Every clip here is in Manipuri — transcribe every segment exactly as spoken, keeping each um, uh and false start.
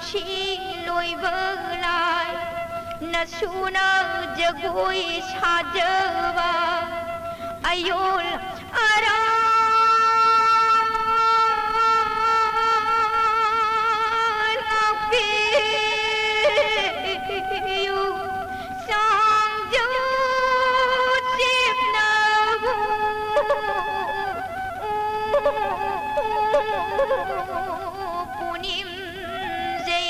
ꯁꯤ ꯂꯣꯏꯕ ꯂꯥꯏ ꯅꯁꯨꯅ ꯖꯒꯣꯏ ꯁꯥꯖꯕ ꯑꯌꯣꯜ ꯑꯔꯥꯡ ꯉꯥꯛꯄꯤꯌꯨ꯫ ꯆꯥꯡꯖꯧ ꯆꯦꯞꯅꯕꯨ ꯄꯨꯅꯤꯝꯖꯩ꯫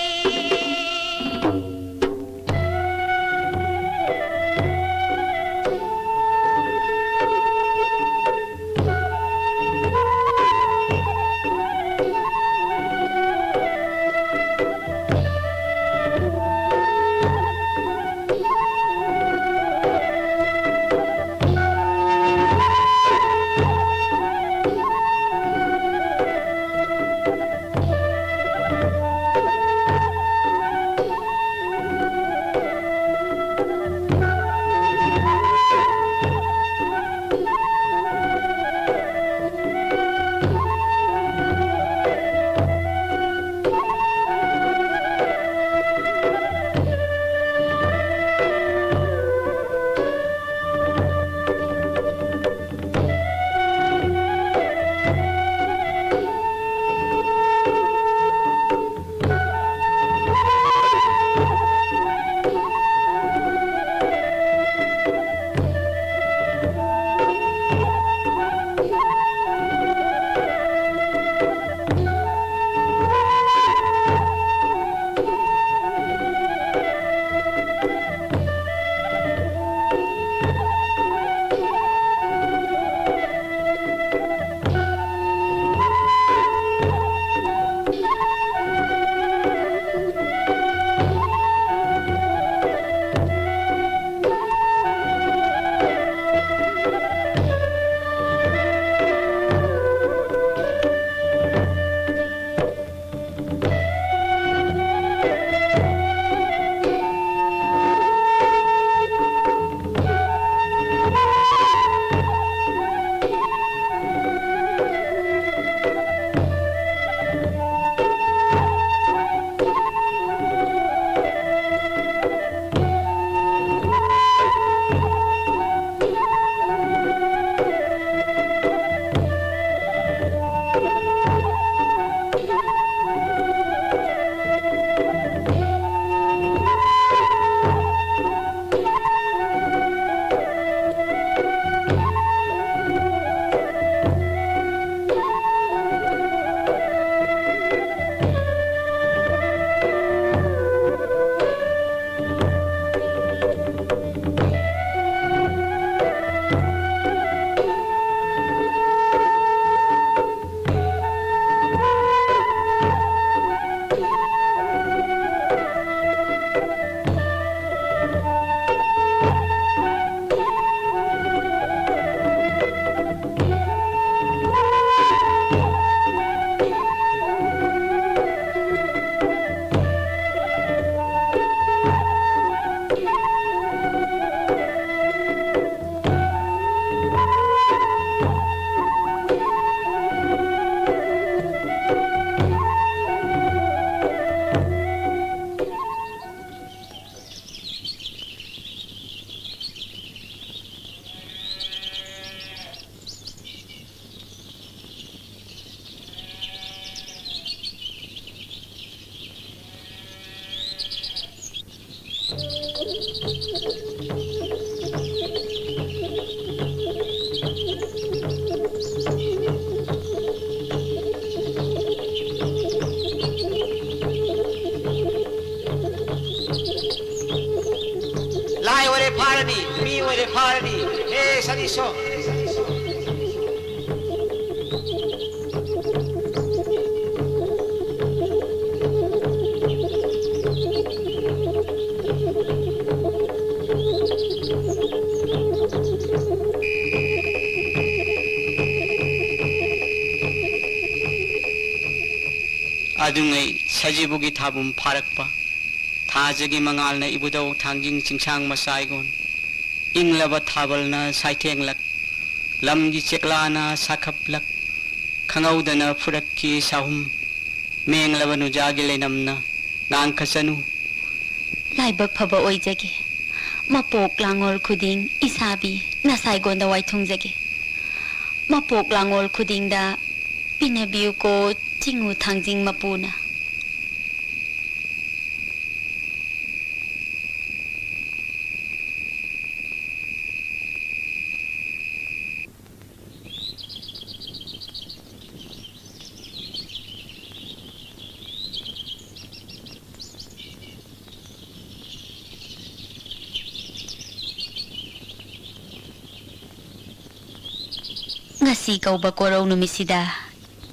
ꯃꯤ ꯑꯣꯏꯔꯦ ꯐꯥꯔꯅꯤ꯫ ꯍꯦ ꯁꯅꯤꯁꯣ꯫ ꯑꯗꯨꯉꯩ ꯁꯖꯤꯕꯨꯒꯤ ꯊꯥꯕꯨꯝ ꯐꯥꯔꯛꯄ꯫ ꯊꯥꯖꯒꯤ ꯃꯉꯥꯜꯅ ꯏꯕꯨꯙꯧ ꯊꯥꯡꯖꯤꯡ ꯆꯤꯡꯁꯥꯡ ꯃꯆꯥꯏꯒꯣꯟ꯫ ꯏꯪꯂꯕ ꯊꯥꯕꯜꯅ ꯁꯥꯏꯊꯦꯡꯂꯛ꯫ ꯂꯝꯒꯤ ꯆꯦꯛꯂꯥꯅ ꯁꯥꯈꯞꯂꯛ꯫ ꯈꯪꯍꯧꯗꯅ ꯐꯨꯔꯛꯈꯤ ꯁꯥꯍꯨꯝ꯫ ꯃꯦꯡꯂꯕ ꯅꯨꯖꯥꯒꯤ ꯂꯩꯅꯝꯅ ꯉꯥꯡꯈꯆꯅꯨ꯫ ꯂꯥꯏꯕꯛ ꯐꯕ ꯑꯣꯏꯖꯒꯦ꯫ ꯃꯄꯣꯛ ꯂꯥꯡꯉꯣꯜ ꯈꯨꯗꯤꯡ ꯏꯁꯥꯕꯤ ꯅꯁꯥꯏꯒꯣꯟꯗ ꯋꯥꯏꯊꯨꯡꯖꯒꯦ꯫ ꯃꯄꯣꯛ ꯂꯥꯡꯉꯣꯜ ꯈꯨꯗꯤꯡꯗ ꯄꯤꯅꯕꯤꯌꯨꯀꯣ ꯆꯤꯡꯉꯨ ꯊꯥꯡꯖꯤꯡ ꯃꯄꯨꯅ꯫ ꯉꯁꯤ ꯀꯧꯕ ꯀꯣꯔꯧ ꯅꯨꯃꯤꯠꯁꯤꯗ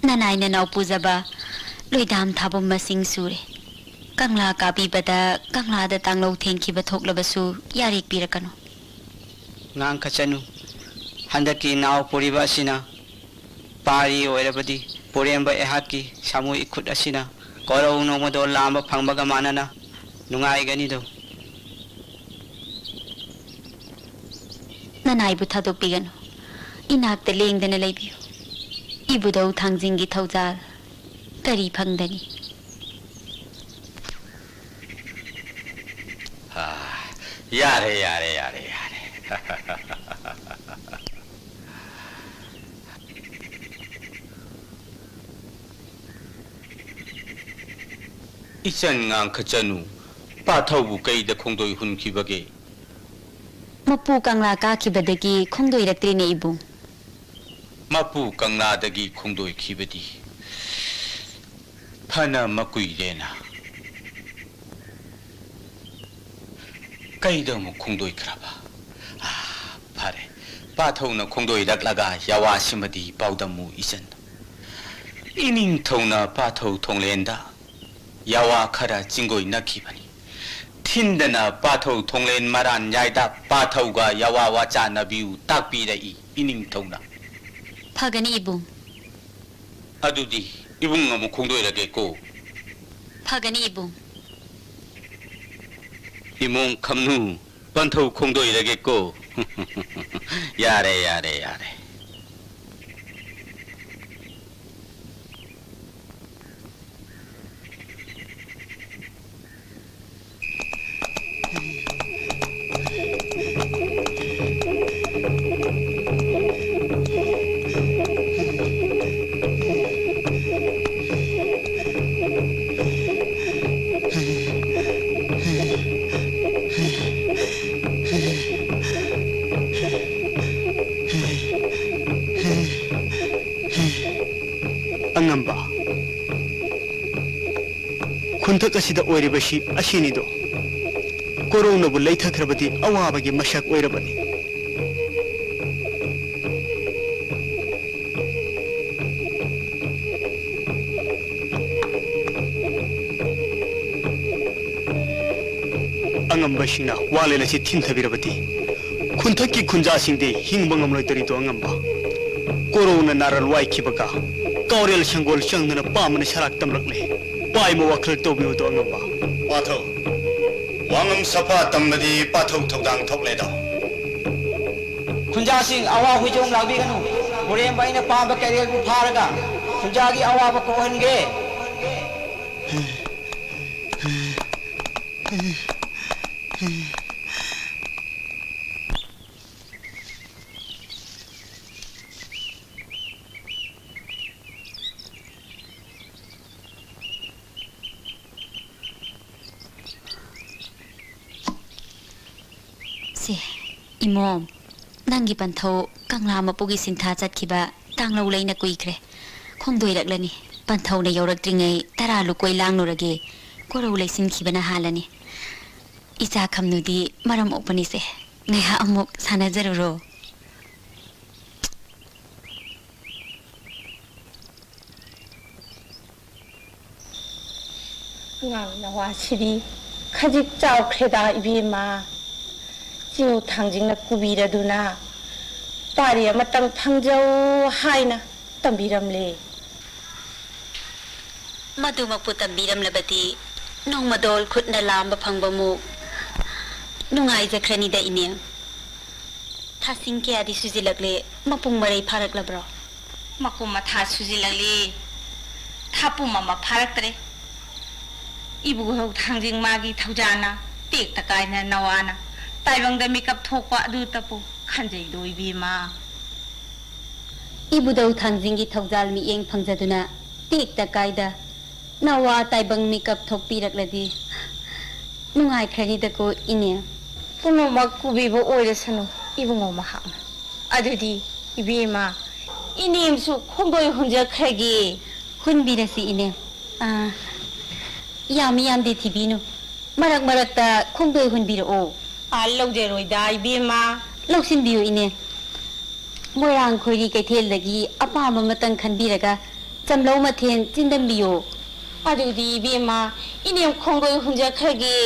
ꯅꯅꯥꯏ ꯅꯅꯥꯎ ꯄꯨꯖꯕ ꯂꯣꯏꯗꯥꯝ ꯊꯥꯕꯨꯝ ꯃꯁꯤꯡ ꯁꯨꯔꯦ꯫ ꯀꯪꯂꯥ ꯀꯥꯕꯤꯕꯗ ꯀꯪꯂꯥꯗ ꯇꯥꯡꯂꯧ ꯊꯦꯡꯈꯤꯕ ꯊꯣꯛꯂꯕꯁꯨ ꯌꯥꯔꯦꯛ ꯄꯤꯔꯛꯀꯅꯨ꯫ ꯉꯥꯡꯈꯆꯅꯨ꯫ ꯍꯟꯗꯛꯀꯤ ꯅꯥꯎ ꯄꯨꯔꯤꯕ ꯑꯁꯤꯅ ꯄꯥꯔꯤ ꯑꯣꯏꯔꯕꯗꯤ ꯄꯨꯔꯦꯝꯕ ꯑꯩꯍꯥꯛꯀꯤ ꯁꯥꯃꯨ ꯏꯈꯨꯠ ꯑꯁꯤꯅ ꯀꯣꯔꯧ ꯅꯣꯡꯃꯗꯣ ꯂꯥꯝꯕ ꯐꯪꯕꯒ ꯃꯥꯟꯅꯅ ꯅꯨꯡꯉꯥꯏꯒꯅꯤꯗꯣ꯫ ꯅꯅꯥꯏꯕꯨ ꯊꯥꯗꯣꯛꯄꯤꯒꯅꯨ꯫ ꯏꯅꯥꯛꯇ ꯂꯦꯡꯗꯅ ꯂꯩꯕꯤꯌꯨ꯫ ꯏꯕꯨꯙꯧ ꯊꯥꯡꯖꯤꯡꯒꯤ ꯊꯧꯖꯥꯜ ꯀꯔꯤ ꯐꯪꯗꯅꯤ? ꯑꯥ, ꯌꯥꯔꯦ, ꯌꯥꯔꯦ, ꯌꯥꯔꯦ, ꯌꯥꯔꯦ꯫ ꯏꯆꯟ ꯉꯥꯡꯈꯆꯅꯨ, ꯄꯥꯊꯧꯕꯨ ꯀꯩꯗ ꯈꯣꯡꯗꯣꯏ ꯍꯨꯟꯈꯤꯕꯒꯦ? ꯃꯄꯨ ꯀꯪꯂꯥ ꯀꯥꯈꯤꯕꯗꯒꯤ ꯈꯣꯡꯗꯣꯏꯔꯛꯇ꯭ꯔꯤꯅꯦ, ꯏꯕꯨꯡ꯫ ꯃꯄꯨ ꯀꯪꯂꯥꯗꯒꯤ ꯈꯣꯡꯗꯣꯏꯈꯤꯕꯗꯤ ꯐꯅ ꯃꯀꯨꯏꯔꯦꯅ꯫ ꯀꯩꯗ ꯑꯃꯨꯛ ꯈꯣꯡꯗꯣꯏꯈ꯭ꯔꯕ? ꯑꯥ, ꯐꯔꯦ꯫ ꯄꯥꯊꯧꯅ ꯈꯣꯡꯗꯣꯏꯔꯛꯂꯒ ꯌꯥꯋꯥꯁꯤꯃꯗꯤ ꯄꯥꯎꯗꯝꯃꯨ ꯏꯆꯟ꯫ ꯏꯅꯤꯡꯊꯧꯅ ꯄꯥꯊꯧ ꯊꯣꯡꯂꯦꯟꯗ ꯌꯥꯋꯥ ꯈꯔ ꯆꯤꯡꯒꯣꯏꯅꯈꯤꯕꯅꯤ꯫ ꯊꯤꯟꯗꯅ ꯄꯥꯊꯧ ꯊꯣꯡꯂꯦꯟ ꯃꯔꯥꯟ ꯌꯥꯏꯗ ꯄꯥꯊꯧꯒ ꯌꯥꯋꯥ ꯋꯥꯆꯥꯅꯕꯤꯌꯨ ꯇꯥꯛꯄꯤꯔꯛꯏ ꯏꯅꯤꯡꯊꯧꯅ꯫ ꯐꯒꯅꯤ ꯏꯕꯨꯡ꯫ ꯑꯗꯨꯗꯤ ꯏꯕꯨꯡ ꯑꯃꯨꯛ ꯈꯣꯡꯗꯣꯏꯔꯒꯦꯀꯣ꯫ ꯐꯒꯅꯤ ꯏꯕꯨꯡ꯫ ꯏꯃꯣꯝ ꯈꯝꯅꯨ, ꯄꯟꯊꯧ ꯈꯣꯡꯗꯣꯏꯔꯒꯦꯀꯣ꯫ ꯌꯥꯔꯦ, ꯌꯥꯔꯦ, ꯌꯥꯔꯦ꯫ ꯑꯉꯝꯕ, ꯈꯨꯟꯊꯛ ꯑꯁꯤꯗ ꯑꯣꯏꯔꯤꯕꯁꯤ ꯑꯁꯤꯅꯤꯗꯣ꯫ ꯀꯣꯔꯧꯅꯕꯨ ꯂꯩꯊꯈ꯭ꯔꯕꯗꯤ ꯑꯋꯥꯕꯒꯤ ꯃꯁꯛ ꯑꯣꯏꯔꯕꯅꯤ꯫ ꯑꯉꯝꯕꯁꯤꯡꯅ ꯋꯥꯡꯂꯦꯟ ꯑꯁꯤ ꯊꯤꯟꯊꯕꯤꯔꯕꯗꯤ ꯈꯨꯟꯊꯛꯀꯤ ꯈꯨꯟꯖꯥꯁꯤꯡꯗꯤ ꯍꯤꯡꯕ ꯉꯝꯂꯣꯏꯗꯧꯔꯤꯗꯣ ꯑꯉꯝꯕ꯫ ꯀꯣꯔꯧꯅ ꯅꯥꯔꯜ ꯋꯥꯏꯈꯤꯕꯒ ꯀꯥꯎꯔꯦꯜ ꯁꯪꯒꯣꯜ ꯆꯪꯗꯨꯅ ꯄꯥꯝꯕꯅ ꯁꯔꯥꯛ ꯇꯝꯂꯛꯂꯦ꯫ ꯄꯥꯏꯃ ꯋꯥꯈꯜ ꯇꯧꯕꯤꯌꯨꯗꯣ ꯑꯉꯝꯕ꯫ ꯄꯥꯊꯧ, ꯋꯥꯉꯝ ꯁꯐꯥ ꯇꯝꯕꯗꯤ ꯄꯥꯊꯧ ꯊꯧꯗꯥꯡ ꯊꯣꯛꯂꯦꯗꯣ꯫ ꯈꯨꯟꯖꯥꯁꯤꯡ ꯑꯋꯥ ꯍꯨꯏꯖꯣꯝ ꯂꯥꯛꯄꯤꯒꯅꯨ꯫ ꯃꯣꯔꯦꯝꯕ ꯑꯩꯅ ꯄꯥꯝꯕ ꯀꯩꯔꯦꯜꯕꯨ ꯐꯥꯔꯒ ꯈꯨꯟꯖꯥꯒꯤ ꯑꯋꯥꯕ ꯀꯣꯛꯍꯟꯒꯦ꯫ ꯁꯦ, ꯏꯃꯣꯝ, ꯅꯪꯒꯤ ꯄꯟꯊꯧ ꯀꯪꯂꯥ ꯃꯄꯨꯒꯤ ꯁꯤꯟꯊꯥ ꯆꯠꯈꯤꯕ ꯇꯥꯡꯂꯧ ꯂꯩꯅ ꯀꯨꯏꯈ꯭ꯔꯦ꯫ ꯈꯣꯡꯗꯣꯏꯔꯛꯂꯅꯤ꯫ ꯄꯟꯊꯧꯅ ꯌꯧꯔꯛꯇ꯭ꯔꯤꯉꯩ ꯇꯔꯥ ꯂꯨꯀꯣꯏ ꯂꯥꯡꯂꯨꯔꯒꯦ꯫ ꯀꯣꯔꯧ ꯂꯩꯁꯤꯟꯈꯤꯕꯅ ꯍꯥꯜꯂꯅꯤ꯫ ꯏꯆꯥ ꯈꯝꯅꯨꯗꯤ ꯃꯔꯝ ꯑꯣꯛꯄꯅꯤꯁꯦ꯫ ꯉꯥꯏꯍꯥꯛ ꯑꯃꯨꯛ ꯁꯥꯟꯅꯖꯔꯨꯔꯣ꯫ ꯑꯉꯥꯡ ꯅꯋꯥꯁꯤꯗꯤ ꯈꯖꯤꯛ ꯆꯥꯎꯈ꯭ꯔꯦꯗ, ꯏꯕꯦꯝꯃ꯫ ꯆꯤꯡꯉꯨ ꯊꯥꯡꯖꯤꯡꯅ ꯀꯨꯕꯤꯔꯗꯨꯅ ꯄꯥꯔꯤ ꯑꯃꯇꯪ ꯐꯪꯖꯧ ꯍꯥꯏꯅ ꯇꯝꯕꯤꯔꯝꯂꯦ꯫ ꯃꯗꯨꯃꯛꯄꯨ ꯇꯝꯕꯤꯔꯝꯂꯕꯗꯤ ꯅꯣꯡꯃꯗꯣꯜ ꯈꯨꯠꯅ ꯂꯥꯝꯕ ꯐꯪꯕꯃꯨꯛ ꯅꯨꯡꯉꯥꯏꯖꯈ꯭ꯔꯅꯤꯗ, ꯏꯅꯦ꯫ ꯊꯥꯁꯤꯡ ꯀꯌꯥꯗꯤ ꯁꯨꯖꯤꯜꯂꯛꯂꯦ? ꯃꯄꯨꯡ ꯃꯔꯩ ꯐꯥꯔꯛꯂꯕ꯭ꯔꯣ? ꯃꯀꯨꯝ ꯃꯊꯥ ꯁꯨꯖꯤꯜꯂꯛꯂꯤ꯫ ꯊꯥ ꯄꯨꯝ ꯑꯃ ꯐꯥꯔꯛꯇ꯭ꯔꯦ꯫ ꯏꯕꯨꯙꯧ ꯊꯥꯡꯖꯤꯡ ꯃꯥꯒꯤ ꯊꯧꯖꯥꯅ ꯇꯦꯛꯇ ꯀꯥꯏꯅ ꯅꯋꯥꯅ ꯇꯥꯏꯕꯪꯗ ꯃꯤꯀꯞ ꯊꯣꯛꯄ ꯑꯗꯨꯇꯕꯨ ꯈꯟꯖꯩꯗꯣ, ꯏꯕꯦꯝꯃ꯫ ꯏꯕꯨꯙꯧ ꯊꯥꯡꯖꯤꯡꯒꯤ ꯊꯧꯖꯥꯜ ꯃꯤꯠꯌꯦꯡ ꯐꯪꯖꯗꯨꯅ ꯇꯦꯛꯇ ꯀꯥꯏꯗ ꯅꯋꯥ ꯇꯥꯏꯕꯪ ꯃꯤꯀꯞ ꯊꯣꯛꯄꯤꯔꯛꯂꯗꯤ ꯅꯨꯡꯉꯥꯏꯈ꯭ꯔꯅꯤꯗꯀꯣ, ꯏꯅꯦ꯫ ꯄꯨꯝꯅꯃꯛ ꯀꯨꯕꯤꯕ ꯑꯣꯏꯔꯁꯅꯨ, ꯏꯕꯨꯡꯉꯣ ꯃꯍꯥꯛꯅ꯫ ꯑꯗꯨꯗꯤ, ꯏꯕꯦꯝꯃ, ꯏꯅꯦꯝꯁꯨ ꯈꯣꯡꯗꯣꯏ ꯍꯨꯟꯖꯈ꯭ꯔꯒꯦ꯫ ꯍꯨꯟꯕꯤꯔꯁꯤ, ꯏꯅꯦ꯫ ꯑꯥ, ꯌꯥꯝꯃꯤ ꯌꯥꯝꯗꯦ ꯊꯤꯕꯤꯅꯨ꯫ ꯃꯔꯛ ꯃꯔꯛꯇ ꯈꯣꯡꯗꯣꯏ ꯍꯨꯟꯕꯤꯔꯛꯑꯣ꯫ ꯑꯥ, ꯂꯧꯖꯔꯣꯏꯗ, ꯏꯕꯦꯝꯃ꯫ ꯂꯧꯁꯤꯟꯕꯤꯌꯨ, ꯏꯅꯦ꯫ ꯃꯣꯏꯔꯥꯡ ꯈꯣꯏꯔꯤ ꯀꯩꯊꯦꯜꯗꯒꯤ ꯑꯄꯥꯝꯕ ꯑꯃꯇꯪ ꯈꯟꯕꯤꯔꯒ ꯆꯝꯂꯧ ꯃꯊꯦꯜ ꯆꯤꯟꯗꯟꯕꯤꯌꯣ꯫ ꯑꯗꯨꯗꯤ ꯏꯕꯦꯝꯃ, ꯏꯅꯦꯝ ꯈꯣꯡꯗꯣꯏ ꯍꯨꯟꯖꯈ꯭ꯔꯒꯦ꯫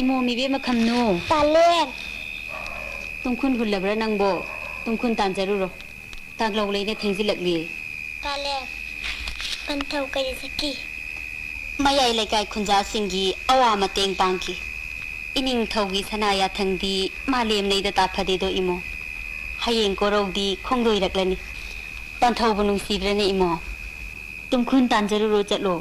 ꯏꯃꯣꯝ ꯏꯕꯦꯝꯃ ꯈꯝꯅꯨ꯫ ꯇꯥꯂꯦꯟ꯫ ꯇꯨꯡꯈꯨꯟ ꯍꯨꯜꯂꯕ꯭ꯔꯥ ꯅꯪꯕꯣ? ꯇꯨꯡꯈꯨꯟ ꯇꯥꯟꯖꯔꯨꯔꯣ꯫ ꯇꯥꯡꯂꯧ ꯂꯩꯅ ꯊꯦꯡꯖꯤꯜꯂꯛꯂꯤ꯫ ꯇꯥꯂꯦꯟ꯫ ꯄꯟꯊꯧ ꯀꯩꯗ ꯆꯠꯈꯤ? ꯃꯌꯥꯏ ꯂꯩꯀꯥꯏ ꯈꯨꯟꯖꯥꯁꯤꯡꯒꯤ ꯑꯋꯥ ꯃꯇꯦꯡ ꯄꯥꯡꯈꯤ꯫ ꯏꯅꯤꯡꯊꯧꯒꯤ ꯁꯅꯥ ꯌꯥꯊꯪꯗꯤ ꯃꯥꯂꯦꯝ ꯂꯩꯗ ꯇꯥꯐꯗꯦꯗꯣ ꯏꯃꯣ꯫ ꯍꯌꯦꯡ ꯀꯣꯔꯧꯗꯤ ꯈꯣꯡꯗꯣꯏꯔꯛꯂꯅꯤ꯫ ꯄꯟꯊꯧꯕꯨ ꯅꯨꯡꯁꯤꯕ꯭ꯔꯅꯦ ꯏꯃꯣ? ꯇꯨꯡꯈꯨꯟ ꯇꯥꯟꯖꯔꯨꯔꯣ ꯆꯠꯂꯣ꯫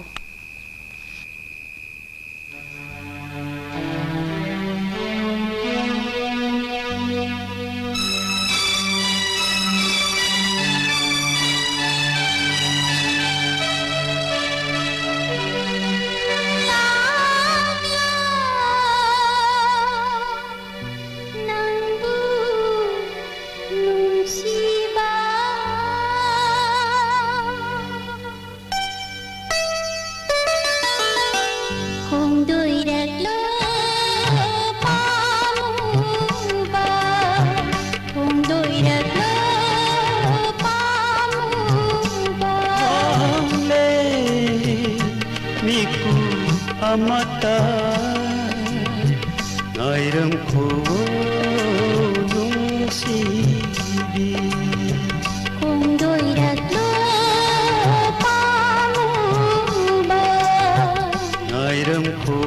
ꯃꯇꯥ ꯉꯥꯏꯔꯝꯈꯣ ꯅꯨꯡꯁꯤꯕꯤ꯫ ꯈꯣꯡꯗꯣꯏꯔꯛꯂꯣ ꯄꯥꯝꯃꯨꯕ꯫ ꯉꯥꯏꯔꯝꯈꯣ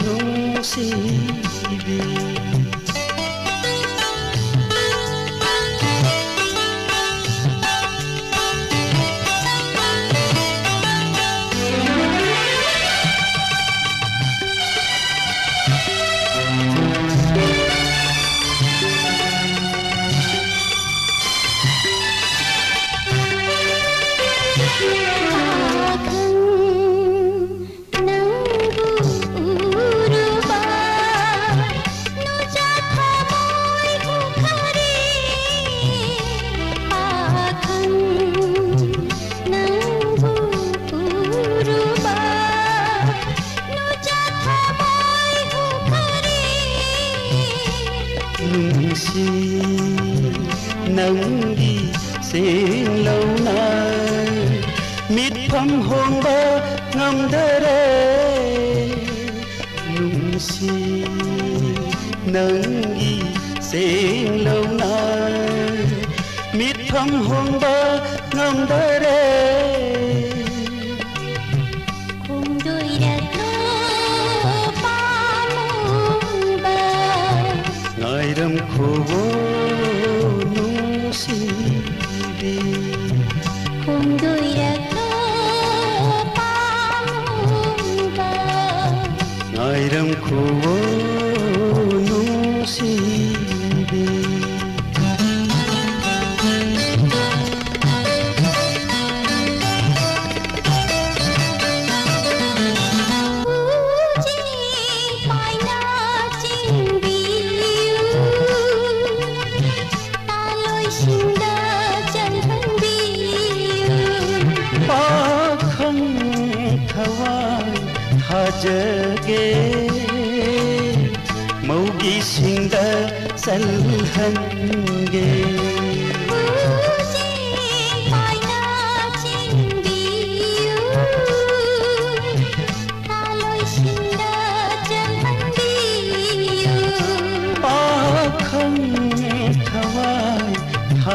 ꯅꯨꯡꯁꯤꯕꯤ꯫ ꯅꯪꯕꯨ ꯎꯔꯨꯕ ꯅꯨꯡꯖꯥ ꯊꯃꯣꯏꯕꯨ ꯀꯔꯤ ꯄꯥꯈꯪ ꯅꯪꯕꯨ ꯎꯔꯨꯕ ꯅꯨꯡꯖꯥ ꯊꯃꯣꯏꯕꯨ ꯀꯔꯤ ꯅꯨꯡꯁꯤ ꯅꯪꯒꯤ ꯁꯦꯡꯂꯧꯅ ꯃꯤꯠꯐꯝ ꯍꯣꯡꯕ ꯉꯝꯗꯔꯦ꯫ ꯅꯨꯡꯁꯤ ꯅꯪꯒꯤ ꯁꯦꯡꯂꯧꯅ ꯃꯤꯠꯐꯝ ꯍꯣꯡꯕ ꯉꯝꯗꯔꯦ꯫ ꯈꯣꯡꯗꯣꯏꯔꯛꯂꯣ ꯄꯥꯝꯃꯨꯕ꯫ ꯉꯥꯏꯔꯝꯈꯣ ꯅꯨꯡꯁꯤꯕꯤ꯫ ꯈꯣꯡꯗꯣꯏꯔꯛꯂꯣ ꯄꯥꯝꯃꯨꯕ꯫ ꯉꯥꯏꯔꯝꯈꯣ ꯅꯨꯡꯁꯤꯕꯤ꯫ ꯎꯆꯦꯛ ꯄꯥꯏꯅ ꯆꯦꯟꯕꯤꯌꯨ, ꯇꯥꯂꯣꯏꯁꯤꯡꯗ ꯆꯪꯍꯟꯕꯤꯌꯨ꯫ ꯄꯥꯈꯪ ꯊꯋꯥꯏ ꯊꯥꯖꯒꯦ, ꯃꯧꯒꯤꯁꯤꯡꯗ ꯆꯜꯍꯟꯒꯦ꯫ ꯎꯆꯦꯛ ꯄꯥꯏꯅ ꯆꯦꯟꯕꯤꯌꯨ꯫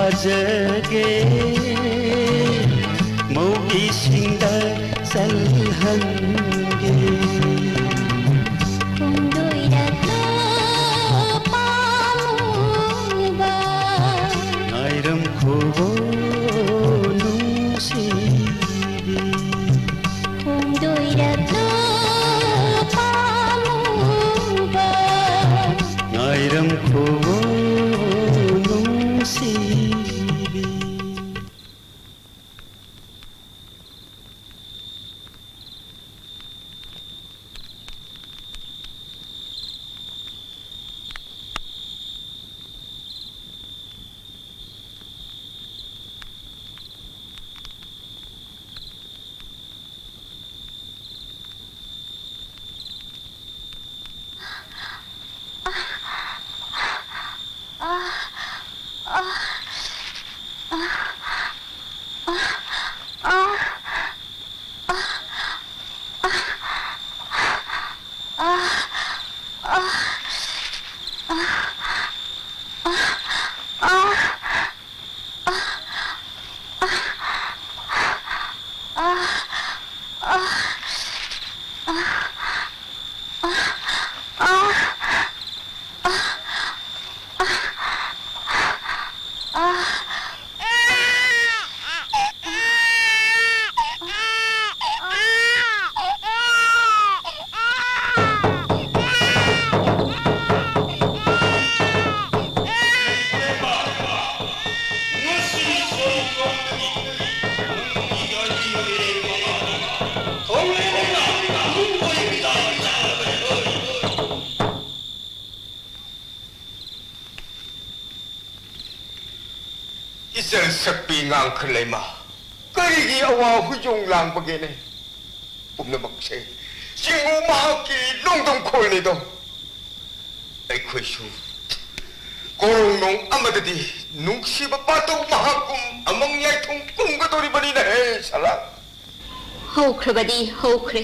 ꯐꯖꯒꯦ, ꯃꯧꯒꯤꯁꯤꯡꯗ ꯆꯜꯍꯟꯒꯦ꯫ ꯈꯣꯡꯗꯣꯏꯔꯛꯂꯣ ꯄꯥꯝꯃꯨꯕ꯫ ꯉꯥꯏꯔꯝꯈꯣꯕꯣ ꯅꯨꯡꯁꯤꯕꯤ꯫ ꯈꯣꯡꯗꯣꯏꯔꯛꯂꯣ ꯄꯥꯝꯃꯨꯕ꯫ ꯉꯥꯏꯔꯝꯈꯣꯕꯣ ꯅꯨꯡꯁꯤꯕꯤ꯫ ꯏꯆꯜ ꯁꯛꯄꯤ ꯉꯥꯡꯈ ꯂꯩꯃ, ꯀꯔꯤꯒꯤ ꯑꯋꯥ ꯍꯨꯏꯖꯣꯡ ꯂꯥꯡꯕꯒꯦꯅꯦ? ꯄꯨꯝꯅꯃꯛꯁꯦ ꯆꯤꯡꯉꯨ ꯃꯍꯥꯛꯀꯤ ꯅꯣꯡꯗꯝꯈꯣꯜꯅꯤꯗꯣ꯫ ꯑꯩꯈꯣꯏꯁꯨ ꯀꯣꯔꯣꯡꯅꯣꯡ ꯑꯃꯗꯗꯤ ꯅꯨꯡꯁꯤꯕ ꯄꯥꯇꯧ ꯃꯍꯥꯛꯀꯨꯝ ꯑꯃꯪ ꯌꯥꯏꯊꯣꯡ ꯀꯨꯝꯒꯗꯧꯔꯤꯕꯅꯤꯅꯦꯍꯦ, ꯁꯂꯥ꯫ ꯍꯧꯈ꯭ꯔꯕꯗꯤ ꯍꯧꯈ꯭ꯔꯦ꯫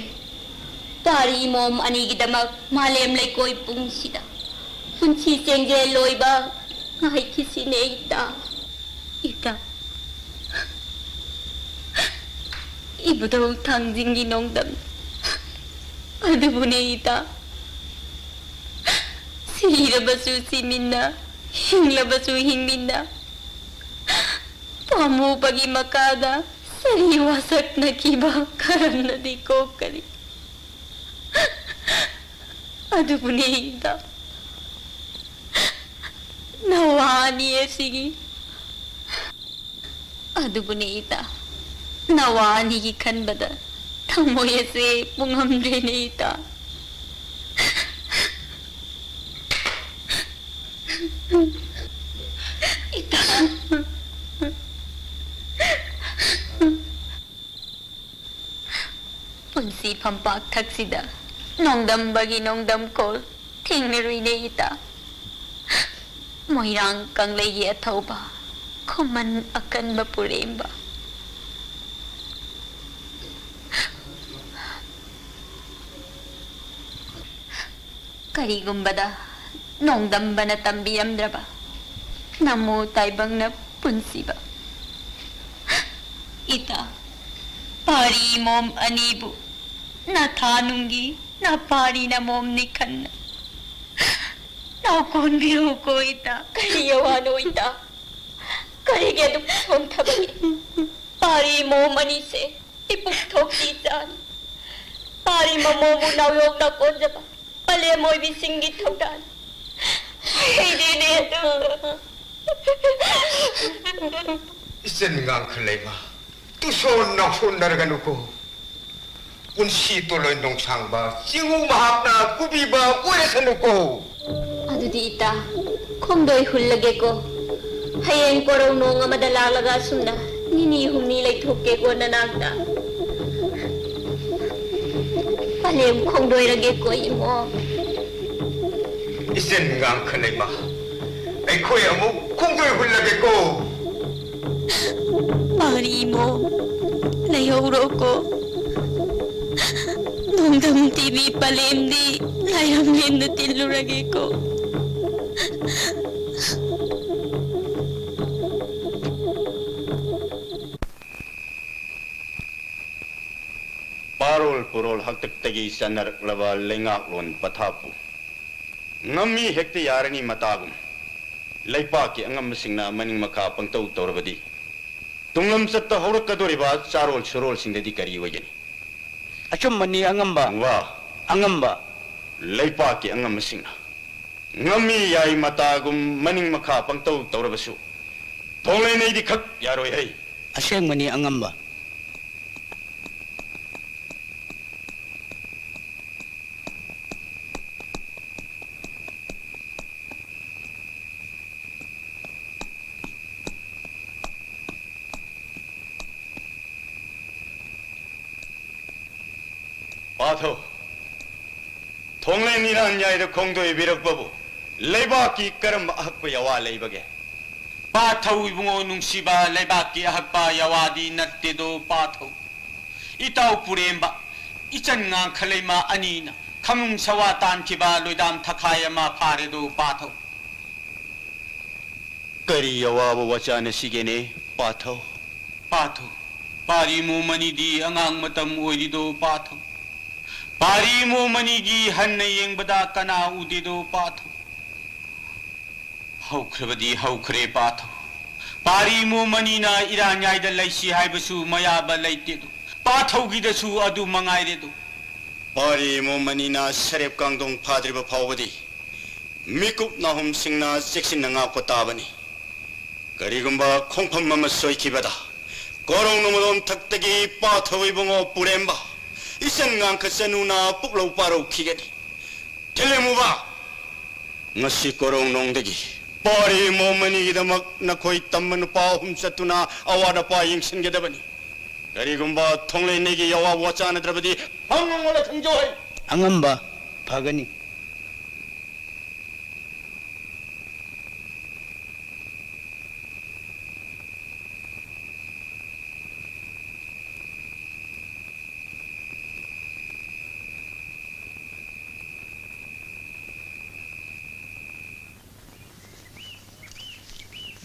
ꯄꯥꯔꯤ ꯃꯣꯝ ꯑꯅꯤꯒꯤꯗꯃꯛ ꯃꯥꯂꯦꯝ ꯂꯩꯀꯣꯏ ꯄꯨꯡꯁꯤꯗ ꯄꯨꯟꯁꯤ ꯆꯦꯡꯖꯦꯜ ꯂꯣꯏꯕ ꯉꯥꯏꯈꯤꯁꯤꯅꯦ ꯏꯇꯥ꯫ ꯏꯇꯥ, ꯏꯕꯨꯙꯧ ꯊꯥꯡꯖꯤꯡꯒꯤ ꯅꯣꯡꯗꯝ ꯑꯗꯨꯕꯨꯅꯦ ꯏꯇꯥ꯫ ꯁꯤꯔꯕꯁꯨ ꯁꯤꯃꯤꯟꯅ, ꯍꯤꯡꯂꯕꯁꯨ ꯍꯤꯡꯃꯤꯟꯅ, ꯄꯥꯝꯃꯨꯕꯒꯤ ꯃꯀꯥꯗ ꯁꯔꯤ ꯋꯥꯁꯛꯅꯈꯤꯕ ꯀꯔꯝꯅꯗꯤ ꯀꯣꯛꯀꯅꯤ? ꯑꯗꯨꯕꯨꯅꯦ ꯏꯇꯥ, ꯅꯋꯥ ꯑꯅꯤ ꯑꯁꯤꯒꯤ, ꯑꯗꯨꯕꯨꯅꯦ ꯏꯇꯥ, ꯅꯋꯥ ꯑꯅꯤꯒꯤ ꯈꯟꯕꯗ ꯊꯃꯣꯏ ꯑꯁꯦ ꯄꯨꯡꯉꯝꯗ꯭ꯔꯦꯅꯦ ꯏꯇꯥ꯫ ꯏꯇꯥ꯫ ꯄꯨꯟꯁꯤ ꯐꯝꯄꯥꯛ ꯊꯛꯁꯤꯗ ꯅꯣꯡꯗꯝꯕꯒꯤ ꯅꯣꯡꯗꯝ ꯀꯣꯜ ꯊꯦꯡꯅꯔꯨꯏꯅꯦ ꯏꯇꯥ꯫ ꯃꯣꯏꯔꯥꯡ ꯀꯪꯂꯩꯒꯤ ꯑꯊꯧꯕ, ꯈꯨꯃꯟ ꯑꯀꯟꯕ ꯄꯨꯔꯦꯝꯕ꯫ ꯀꯔꯤꯒꯨꯝꯕꯗ ꯅꯣꯡꯗꯝꯕꯅ ꯇꯝꯕꯤꯔꯝꯗ꯭ꯔꯕ ꯅꯃꯣ ꯇꯥꯏꯕꯪꯅ ꯄꯨꯟꯁꯤꯕ꯫ ꯏꯇꯥ, ꯄꯥꯔꯤ ꯃꯣꯝ ꯑꯅꯤꯕꯨ ꯅꯊꯥ ꯅꯨꯡꯒꯤ ꯅꯄꯥꯔꯤ ꯅꯃꯣꯝꯅꯤ ꯈꯟꯅ ꯅꯥꯎꯀꯣꯟꯕꯤꯔꯨꯀꯣ ꯏꯇꯥ꯫ ꯀꯔꯤ ꯑꯋꯥꯅꯣ ꯏꯇꯥ? ꯀꯔꯤꯒꯤ ꯑꯗꯨꯛ ꯁꯣꯟꯊꯕꯒꯦ? ꯄꯥꯔꯤ ꯃꯣꯝ ꯑꯅꯤꯁꯦ ꯏꯄꯨꯛ ꯊꯣꯛꯄꯤ ꯏꯆꯥꯅꯤ꯫ ꯄꯥꯔꯤ ꯃꯃꯣꯕꯨ ꯅꯥꯎꯌꯣꯛꯅ ꯀꯣꯟꯖꯕ ꯄꯂꯦꯝ ꯑꯣꯏꯕꯤꯁꯤꯡꯒꯤ ꯊꯧꯗꯥꯡ꯫ ꯑꯩꯗꯤꯅꯦ ꯑꯗꯨ꯫ ꯏꯆꯟ ꯉꯥꯡꯈ ꯂꯩꯃ, ꯇꯨꯁꯣꯟ ꯅꯥꯎꯁꯣꯟꯅꯔꯒꯅꯨꯀꯣ꯫ ꯄꯨꯟꯁꯤ ꯇꯣꯂꯣꯏ ꯅꯣꯡꯁꯥꯡꯕ, ꯆꯤꯡꯉꯨ ꯃꯍꯥꯛꯅ ꯀꯨꯕꯤꯕ ꯑꯣꯏꯔꯁꯅꯨꯀꯣ꯫ ꯑꯗꯨꯗꯤ ꯏꯇꯥ, ꯈꯣꯡꯗꯣꯏ ꯍꯨꯜꯂꯒꯦꯀꯣ꯫ ꯍꯌꯦꯡ ꯀꯣꯔꯧ ꯅꯣꯡ ꯑꯃꯗ ꯂꯥꯛꯂꯒ ꯑꯁꯨꯝꯅ ꯅꯤꯅꯤ ꯍꯨꯝꯅꯤ ꯂꯩꯊꯣꯛꯀꯦꯀꯣ ꯅꯅꯥꯛꯇ꯫ ꯄꯂꯦꯝ ꯈꯣꯡꯗꯣꯏꯔꯒꯦꯀꯣ ꯏꯃꯣ꯫ ꯏꯆꯟ ꯉꯥꯡꯈ ꯂꯩꯃ, ꯑꯩꯈꯣꯏ ꯑꯃꯨꯛ ꯈꯣꯡꯗꯣꯏ ꯍꯨꯜꯂꯒꯦꯀꯣ꯫ ꯄꯥꯔꯤ ꯏꯃꯣ, ꯂꯩꯍꯧꯔꯣꯀꯣ꯫ ꯅꯣꯡꯗꯝ ꯇꯤꯕꯤ ꯄꯂꯦꯝꯗꯤ ꯂꯥꯏꯔꯝꯂꯦꯟꯗ ꯇꯤꯜꯂꯨꯔꯒꯦꯀꯣ꯫ ꯎꯔꯣꯜ ꯍꯥꯛꯇꯛꯇꯒꯤ ꯆꯠꯅꯔꯛꯂꯕ ꯂꯩꯉꯥꯛꯂꯣꯟ ꯄꯊꯥꯞꯄꯨ ꯉꯝꯃꯤ ꯍꯦꯛꯇ ꯌꯥꯔꯅꯤ ꯃꯇꯥꯒꯨꯝ ꯂꯩꯄꯥꯛꯀꯤ ꯑꯉꯝꯕꯁꯤꯡꯅ ꯃꯅꯤꯡ ꯃꯈꯥ ꯄꯪꯇꯧ ꯇꯧꯔꯕꯗꯤ ꯇꯨꯡꯂꯝ ꯆꯠꯇ ꯍꯧꯔꯛꯀꯗꯧꯔꯤꯕ ꯆꯥꯔꯣꯜ ꯁꯨꯔꯣꯜꯁꯤꯡꯗꯗꯤ ꯀꯔꯤ ꯑꯣꯏꯒꯅꯤ? ꯑꯆꯨꯝꯕꯅꯤ ꯑꯉꯝꯕ꯫ ꯋꯥ꯫ ꯑꯉꯝꯕ꯫ ꯂꯩꯄꯥꯛꯀꯤ ꯑꯉꯝꯕꯁꯤꯡꯅ ꯉꯝꯃꯤ ꯌꯥꯏ ꯃꯇꯥꯒꯨꯝ ꯃꯅꯤꯡ ꯃꯈꯥ ꯄꯪꯇꯧ ꯇꯧꯔꯕꯁꯨ ꯊꯣꯡꯂꯩꯅꯩꯗꯤ ꯈꯛ ꯌꯥꯔꯣꯏ ꯍꯩ꯫ ꯑꯁꯦꯡꯕꯅꯤ ꯑꯉꯝꯕ꯫ ꯄꯥꯊꯧ, ꯊꯣꯡꯂꯦꯟ ꯏꯔꯥꯟꯌꯥꯏꯗ ꯈꯣꯡꯗꯣꯏꯕꯤꯔꯛꯄꯕꯨ ꯂꯩꯕꯥꯛꯀꯤ ꯀꯔꯝꯕ ꯑꯍꯛꯄ ꯌꯥꯋꯥ ꯂꯩꯕꯒꯦ? ꯄꯥꯊꯧ ꯏꯕꯨꯡꯉꯣ ꯅꯨꯡꯁꯤꯕ, ꯂꯩꯕꯥꯛꯀꯤ ꯑꯍꯛꯄ ꯌꯥꯋꯥꯗꯤ ꯅꯠꯇꯦꯗꯣ ꯄꯥꯊꯧ꯫ ꯏꯇꯥꯎ ꯄꯨꯔꯦꯝꯕ, ꯏꯆꯟ ꯉꯥꯡꯈꯂꯩꯃ ꯑꯅꯤꯅ ꯈꯃꯨꯡ ꯁꯋꯥ ꯇꯥꯟꯈꯤꯕ ꯂꯣꯏꯗꯥꯝ ꯊꯈꯥꯏ ꯑꯃ ꯐꯥꯔꯦꯗꯣ ꯄꯥꯊꯧ꯫ ꯀꯔꯤ ꯑꯋꯥꯕ ꯋꯥꯆꯥꯅ ꯁꯤꯒꯦꯅꯦ ꯄꯥꯊꯧ? ꯄꯥꯊꯧ, ꯄꯥꯔꯤ ꯃꯣꯃꯅꯤꯗꯤ ꯑꯉꯥꯡ ꯃꯇꯝ ꯑꯣꯏꯔꯤꯗꯣ ꯄꯥꯊꯧ꯫ ꯄꯥꯔꯤ ꯃꯣꯃꯅꯤꯒꯤ ꯍꯟꯅ ꯌꯦꯡꯕꯗ ꯀꯅꯥ ꯎꯗꯦꯗꯣ ꯄꯥꯊꯧ꯫ ꯍꯧꯈ꯭ꯔꯕꯗꯤ ꯍꯧꯈ꯭ꯔꯦ ꯄꯥꯊꯧ꯫ ꯄꯥꯔꯤ ꯃꯣꯃꯅꯤꯅ ꯏꯔꯥꯟꯌꯥꯏꯗ ꯂꯩꯁꯤ ꯍꯥꯏꯕꯁꯨ ꯃꯌꯥꯕ ꯂꯩꯇꯦꯗꯣ꯫ ꯄꯥꯊꯧꯒꯤꯗꯁꯨ ꯑꯗꯨ ꯃꯉꯥꯏꯔꯦꯗꯣ꯫ ꯄꯥꯔꯤ ꯃꯣꯃꯅꯤꯅ ꯁꯔꯦꯞ ꯀꯥꯡꯗꯣꯡ ꯐꯥꯗ꯭ꯔꯤꯕ ꯐꯥꯎꯕꯗꯤ ꯃꯤꯀꯨꯞ ꯅꯥꯍꯨꯝꯁꯤꯡꯅ ꯆꯦꯛꯁꯤꯟꯅ ꯉꯥꯛꯄ ꯇꯥꯕꯅꯤ꯫ ꯀꯔꯤꯒꯨꯝꯕ ꯈꯣꯡꯐꯝ ꯑꯃ ꯁꯣꯏꯈꯤꯕꯗ ꯀꯣꯔꯧ ꯅꯣꯡꯃꯗꯣꯟ ꯊꯛꯇꯒꯤ ꯄꯥꯊꯧ ꯏꯕꯨꯡꯉꯣ ꯄꯨꯔꯦꯝꯕ ꯏꯆꯟ ꯉꯥꯡꯈ ꯆꯅꯨꯅ ꯄꯨꯛꯂꯧ ꯄꯥꯔꯧꯈꯤꯒꯅꯤ꯫ ꯊꯤꯜꯂꯦꯝꯃꯨꯕ! ꯉꯁꯤ ꯀꯣꯔꯧꯅꯣꯡꯗꯒꯤ ꯄꯥꯔꯤ ꯃꯣꯃꯅꯤꯒꯤꯗꯃꯛ ꯅꯈꯣꯏ ꯇꯝꯕ ꯅꯨꯄꯥ ꯑꯍꯨꯝ ꯆꯠꯇꯨꯅ ꯑꯋꯥꯠ ꯑꯄꯥ ꯌꯦꯡꯁꯤꯟꯒꯗꯕꯅꯤ꯫ ꯀꯔꯤꯒꯨꯝꯕ ꯊꯣꯡꯂꯩꯅꯩꯒꯤ ꯌꯥꯋꯥ ꯋꯥ ꯆꯥꯟꯅꯗ꯭ꯔꯕꯗꯤ ꯐꯪꯉꯣꯂ ꯈꯪꯖꯧ ꯍꯩ꯫ ꯑꯉꯝꯕ ꯐꯒꯅꯤ꯫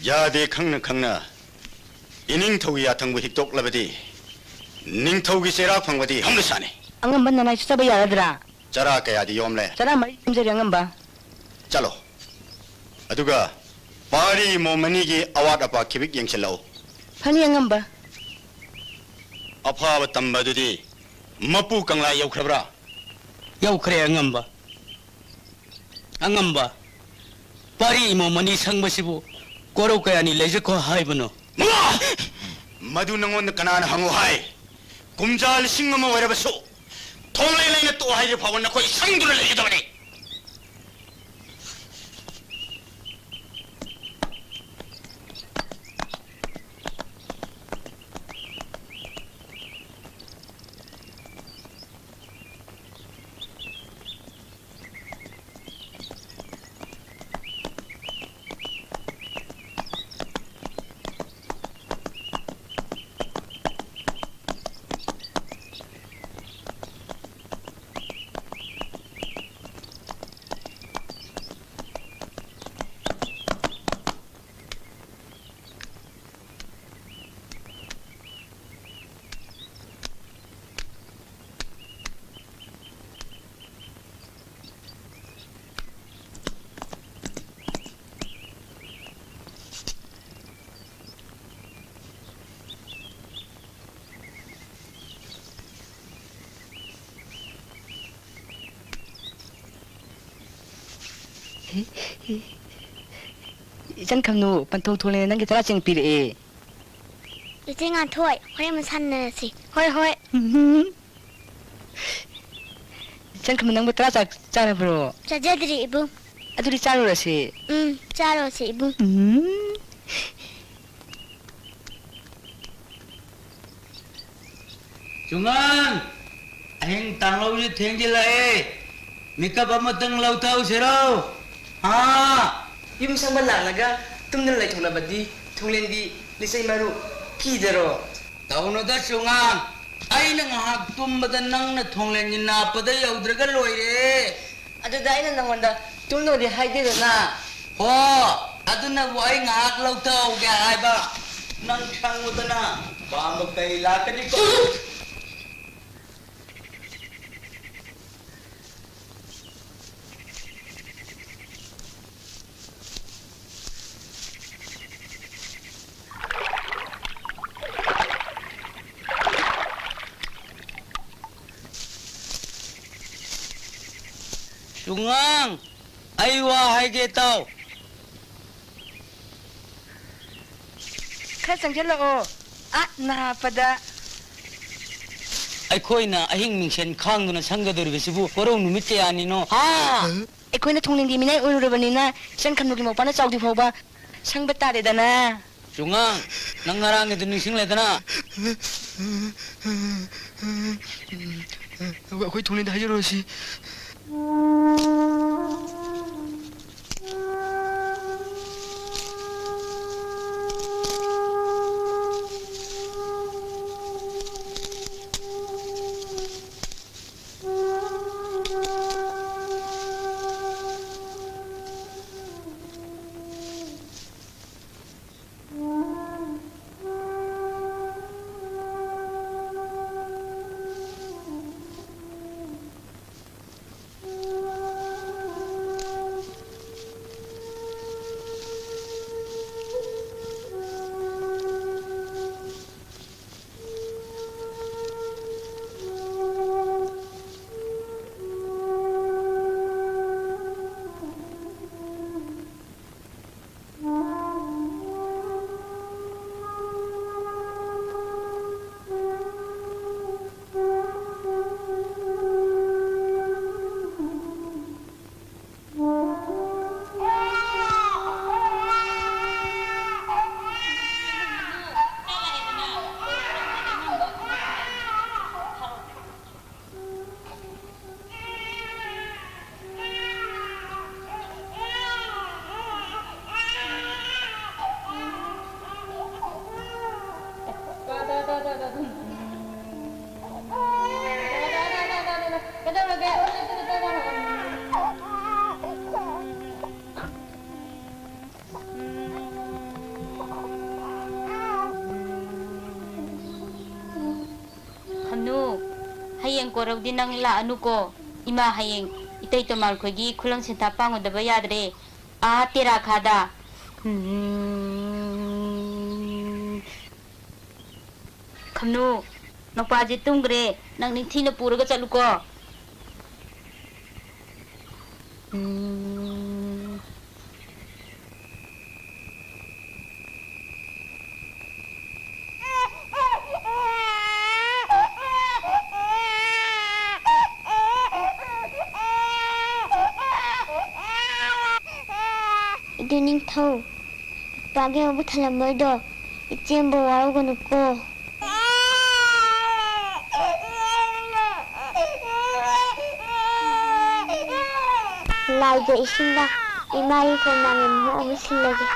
ꯌꯥꯗꯦ ꯈꯪꯅ ꯈꯪꯅ ꯏꯅꯤꯡꯊꯧꯒꯤ ꯌꯥꯊꯪꯕꯨ ꯍꯤꯛꯇꯣꯛꯂꯕꯗꯤ ꯅꯤꯡꯊꯧꯒꯤ ꯆꯩꯔꯥꯛ ꯐꯪꯕꯗꯤ ꯍꯧꯅ ꯁꯥꯅꯤ꯫ ꯑꯉꯝꯕ ꯅꯅꯥꯏ ꯆꯠꯆꯕ ꯌꯥꯔꯗ꯭ꯔꯥ? ꯆꯔꯥ ꯀꯌꯥꯗꯤ ꯌꯣꯝꯂꯦ? ꯆꯔꯥ ꯃꯔꯤ ꯌꯣꯝꯖꯔꯦ, ꯑꯉꯝꯕ꯫ ꯆꯠꯂꯣ꯫ ꯑꯗꯨꯒ ꯄꯥꯔꯤ ꯏꯃꯣꯝ ꯑꯅꯤꯒꯤ ꯑꯋꯥꯠ ꯑꯄꯥ ꯈꯤꯕꯤꯛ ꯌꯦꯡꯁꯤꯜꯂꯛꯎ꯫ ꯐꯅꯤ, ꯑꯉꯝꯕ꯫ ꯑꯐꯕ ꯇꯝꯕ ꯑꯗꯨꯗꯤ ꯃꯄꯨ ꯀꯪꯂꯥ ꯌꯧꯈ꯭ꯔꯕ꯭ꯔꯥ? ꯌꯧꯈ꯭ꯔꯦ, ꯑꯉꯝꯕ꯫ ꯑꯉꯝꯕ, ꯄꯥꯔꯤ ꯏꯃꯣꯝ ꯑꯅꯤ ꯁꯪꯕꯁꯤꯕꯨ ꯀꯣꯔꯧ ꯀꯌꯥꯅꯤ ꯂꯩꯖꯈꯣ ꯍꯥꯏꯕꯅꯣ? ꯃꯃꯥ! ꯃꯗꯨ ꯅꯉꯣꯟꯗ ꯀꯅꯥꯅ ꯍꯪꯉꯨ ꯍꯥꯏ? ꯀꯨꯝꯖꯥ ꯂꯤꯁꯤꯡ ꯑꯃ ꯑꯣꯏꯔꯕꯁꯨ, ꯊꯣꯡꯂꯩ ꯂꯩꯅ ꯇꯣꯛꯑꯣ ꯍꯥꯏꯗ꯭ꯔꯤ ꯐꯥꯎꯕ ꯅꯈꯣꯏ ꯁꯪꯗꯨꯅ ꯂꯩꯒꯗꯕꯅꯤ꯫ ꯏꯆꯟ ꯈꯝꯅꯨ, ꯄꯟꯊꯧ ꯊꯣꯛꯂꯦ, ꯅꯪꯒꯤ ꯇꯔꯥ ꯆꯦꯡ ꯄꯤꯔꯛꯑꯦ꯫ ꯏꯆꯦ ꯉꯥꯟꯊꯣꯏ, ꯍꯣꯔꯦꯟ ꯑꯃꯨꯛ ꯁꯥꯟꯅꯔꯁꯤ꯫ ꯍꯣꯏ, ꯍꯣꯏ꯫ ꯎꯝ꯫ ꯏꯆꯟ ꯈꯝꯅꯨ, ꯅꯪꯕꯨ ꯇꯔꯥ ꯆꯥꯛ ꯆꯥꯔꯕ꯭ꯔꯣ? ꯆꯥꯖꯗ꯭ꯔꯤ, ꯏꯕꯨꯡ꯫ ꯑꯗꯨꯗꯤ ꯆꯥꯔꯨꯔꯁꯤ꯫ ꯎꯝ, ꯆꯥꯔꯨꯔꯁꯤ, ꯏꯕꯨꯡ꯫ ꯎꯝ꯫ ꯆꯨꯉꯥꯡ! ꯑꯍꯤꯡ ꯇꯥꯡꯍꯧꯁꯤ ꯊꯦꯡꯖꯤꯜꯂꯛꯑꯦ꯫ ꯃꯤꯀꯞ ꯑꯃꯇꯪ ꯂꯧꯊꯧꯁꯤꯔꯣ? ꯍꯥ? ꯌꯨꯝ ꯁꯪꯕ ꯂꯥꯛꯂꯒ ꯇꯨꯝꯗꯨꯅ ꯂꯩꯊꯣꯛꯂꯕꯗꯤ ꯊꯣꯡꯂꯦꯟꯕꯤ ꯂꯤꯆꯩ ꯃꯔꯨ ꯀꯤꯗꯔꯣ? ꯇꯧꯅꯨꯗ ꯆꯨꯉꯥꯡ, ꯑꯩꯅ ꯉꯥꯏꯍꯥꯛ ꯇꯨꯝꯕꯗ ꯅꯪꯅ ꯊꯣꯡꯂꯦꯟꯒꯤ ꯅꯥꯞꯄꯗ ꯌꯧꯗ꯭ꯔꯒ ꯂꯣꯏꯔꯦ꯫ ꯑꯗꯨꯗ ꯑꯩꯅ ꯅꯪꯉꯣꯟꯗ ꯇꯨꯝꯅꯣꯗꯤ ꯍꯥꯏꯗꯦꯗꯅ꯫ ꯍꯣ, ꯑꯗꯨꯅꯕꯨ ꯑꯩ ꯉꯥꯏꯍꯥꯛ ꯂꯧꯊꯍꯧꯒꯦ ꯍꯥꯏꯕ꯫ ꯅꯪ ꯁꯪꯉꯨꯗꯅ, ꯄꯥꯝꯕ ꯀꯩ ꯂꯥꯛꯀꯅꯤꯀꯣ꯫ ꯇꯨꯉꯥꯡ, ꯑꯩ ꯋꯥ ꯍꯥꯏꯒꯦ ꯇꯥꯎ꯫ ꯈꯔ ꯆꯪꯁꯤꯜꯂꯛꯑꯣ꯫ ꯑꯥ, ꯅꯥꯄꯗ꯫ ꯑꯩꯈꯣꯏꯅ ꯑꯍꯤꯡ ꯃꯤꯡꯁꯦꯟ ꯈꯥꯡꯗꯨꯅ ꯁꯪꯒꯗꯧꯔꯤꯕꯁꯤꯕꯨ ꯋꯥꯔꯧ ꯅꯨꯃꯤꯠ ꯀꯌꯥꯅꯤꯅꯣ? ꯍꯥ? ꯑꯩꯈꯣꯏꯅ ꯊꯣꯡꯅꯤꯡꯗꯤ ꯃꯤꯅꯥꯏ ꯑꯣꯏꯔꯨꯔꯕꯅꯤꯅ, ꯏꯆꯟ ꯈꯝꯅꯨꯒꯤ ꯃꯧꯄꯥꯅ ꯆꯥꯎꯗ꯭ꯔꯤ ꯐꯥꯎꯕ ꯁꯪꯕ ꯇꯥꯔꯦꯗꯅ꯫ ꯆꯨꯉꯥꯡ, ꯅꯪ ꯉꯔꯥꯡꯒꯤꯗꯨ ꯅꯤꯡꯁꯤꯡꯂꯦꯗꯅ? ꯑꯩꯈꯣꯏ ꯊꯣꯡꯅꯤꯡꯗ ꯍꯥꯏꯖꯔꯨꯔꯁꯤ꯫ ꯈꯝꯅꯨ, ꯍꯌꯦꯡ ꯀꯣꯔꯧꯗꯤ ꯅꯪ ꯂꯥꯛꯑꯅꯨꯀꯣ꯫ ꯏꯃꯥ ꯍꯌꯦꯡ ꯏꯇꯩ ꯇꯣꯃꯥꯟꯈꯣꯏꯒꯤ ꯈꯨꯂꯪ ꯁꯦꯟꯊꯥ ꯄꯥꯡꯉꯨꯗꯕ ꯌꯥꯗ꯭ꯔꯦ꯫ ꯑꯥ ꯇꯦꯔꯥꯈꯥꯗ꯫ ꯎꯝ꯫ ꯈꯝꯅꯨ, ꯅꯨꯄꯥꯁꯦ ꯇꯨꯝꯈ꯭ꯔꯦ꯫ ꯅꯪ ꯅꯤꯡꯊꯤꯅ ꯄꯨꯔꯒ ꯆꯠꯂꯨꯀꯣ꯫ ꯎꯝ꯫ ꯏꯗꯨ ꯅꯤꯡꯊꯧ, ꯏꯄꯥꯒꯤ ꯃꯕꯨꯛ ꯊꯜꯂꯝꯃꯣꯏꯗꯣ, ꯏꯆꯦꯝꯕꯨ ꯋꯥꯔꯧꯒꯅꯨꯀꯣ꯫ ꯂꯥꯏꯖ ꯏꯁꯤꯡꯅ ꯏꯃꯥꯒꯤ ꯀꯣꯅꯨꯡꯒꯤ ꯃꯍꯨꯠ ꯑꯃꯨꯛ ꯁꯤꯜꯂꯒꯦ꯫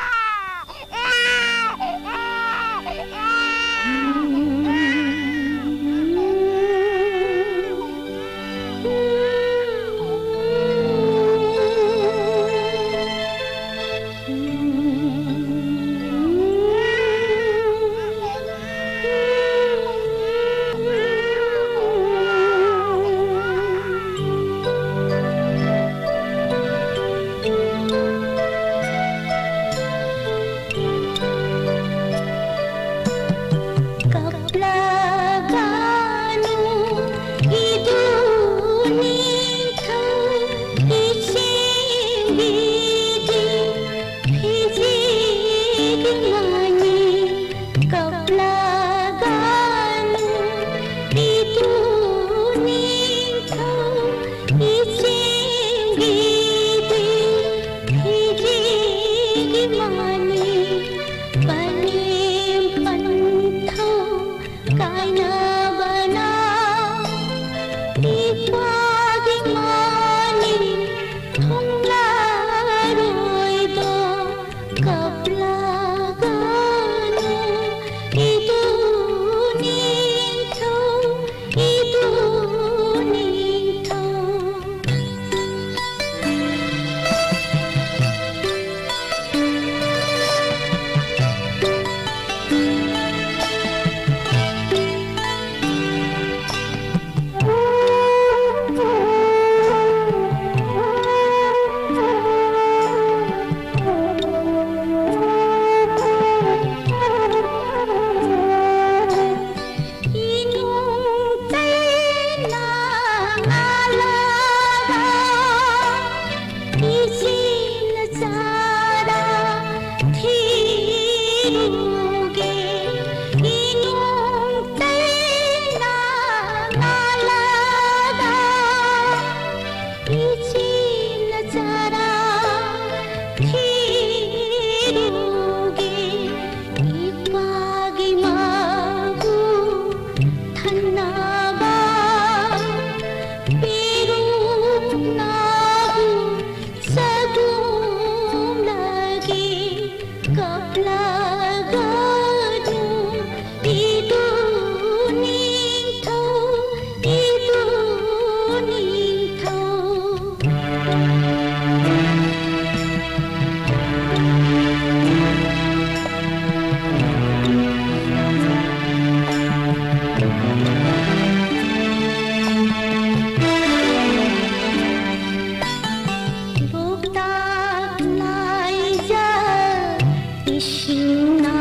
ꯏꯁꯤꯡꯅ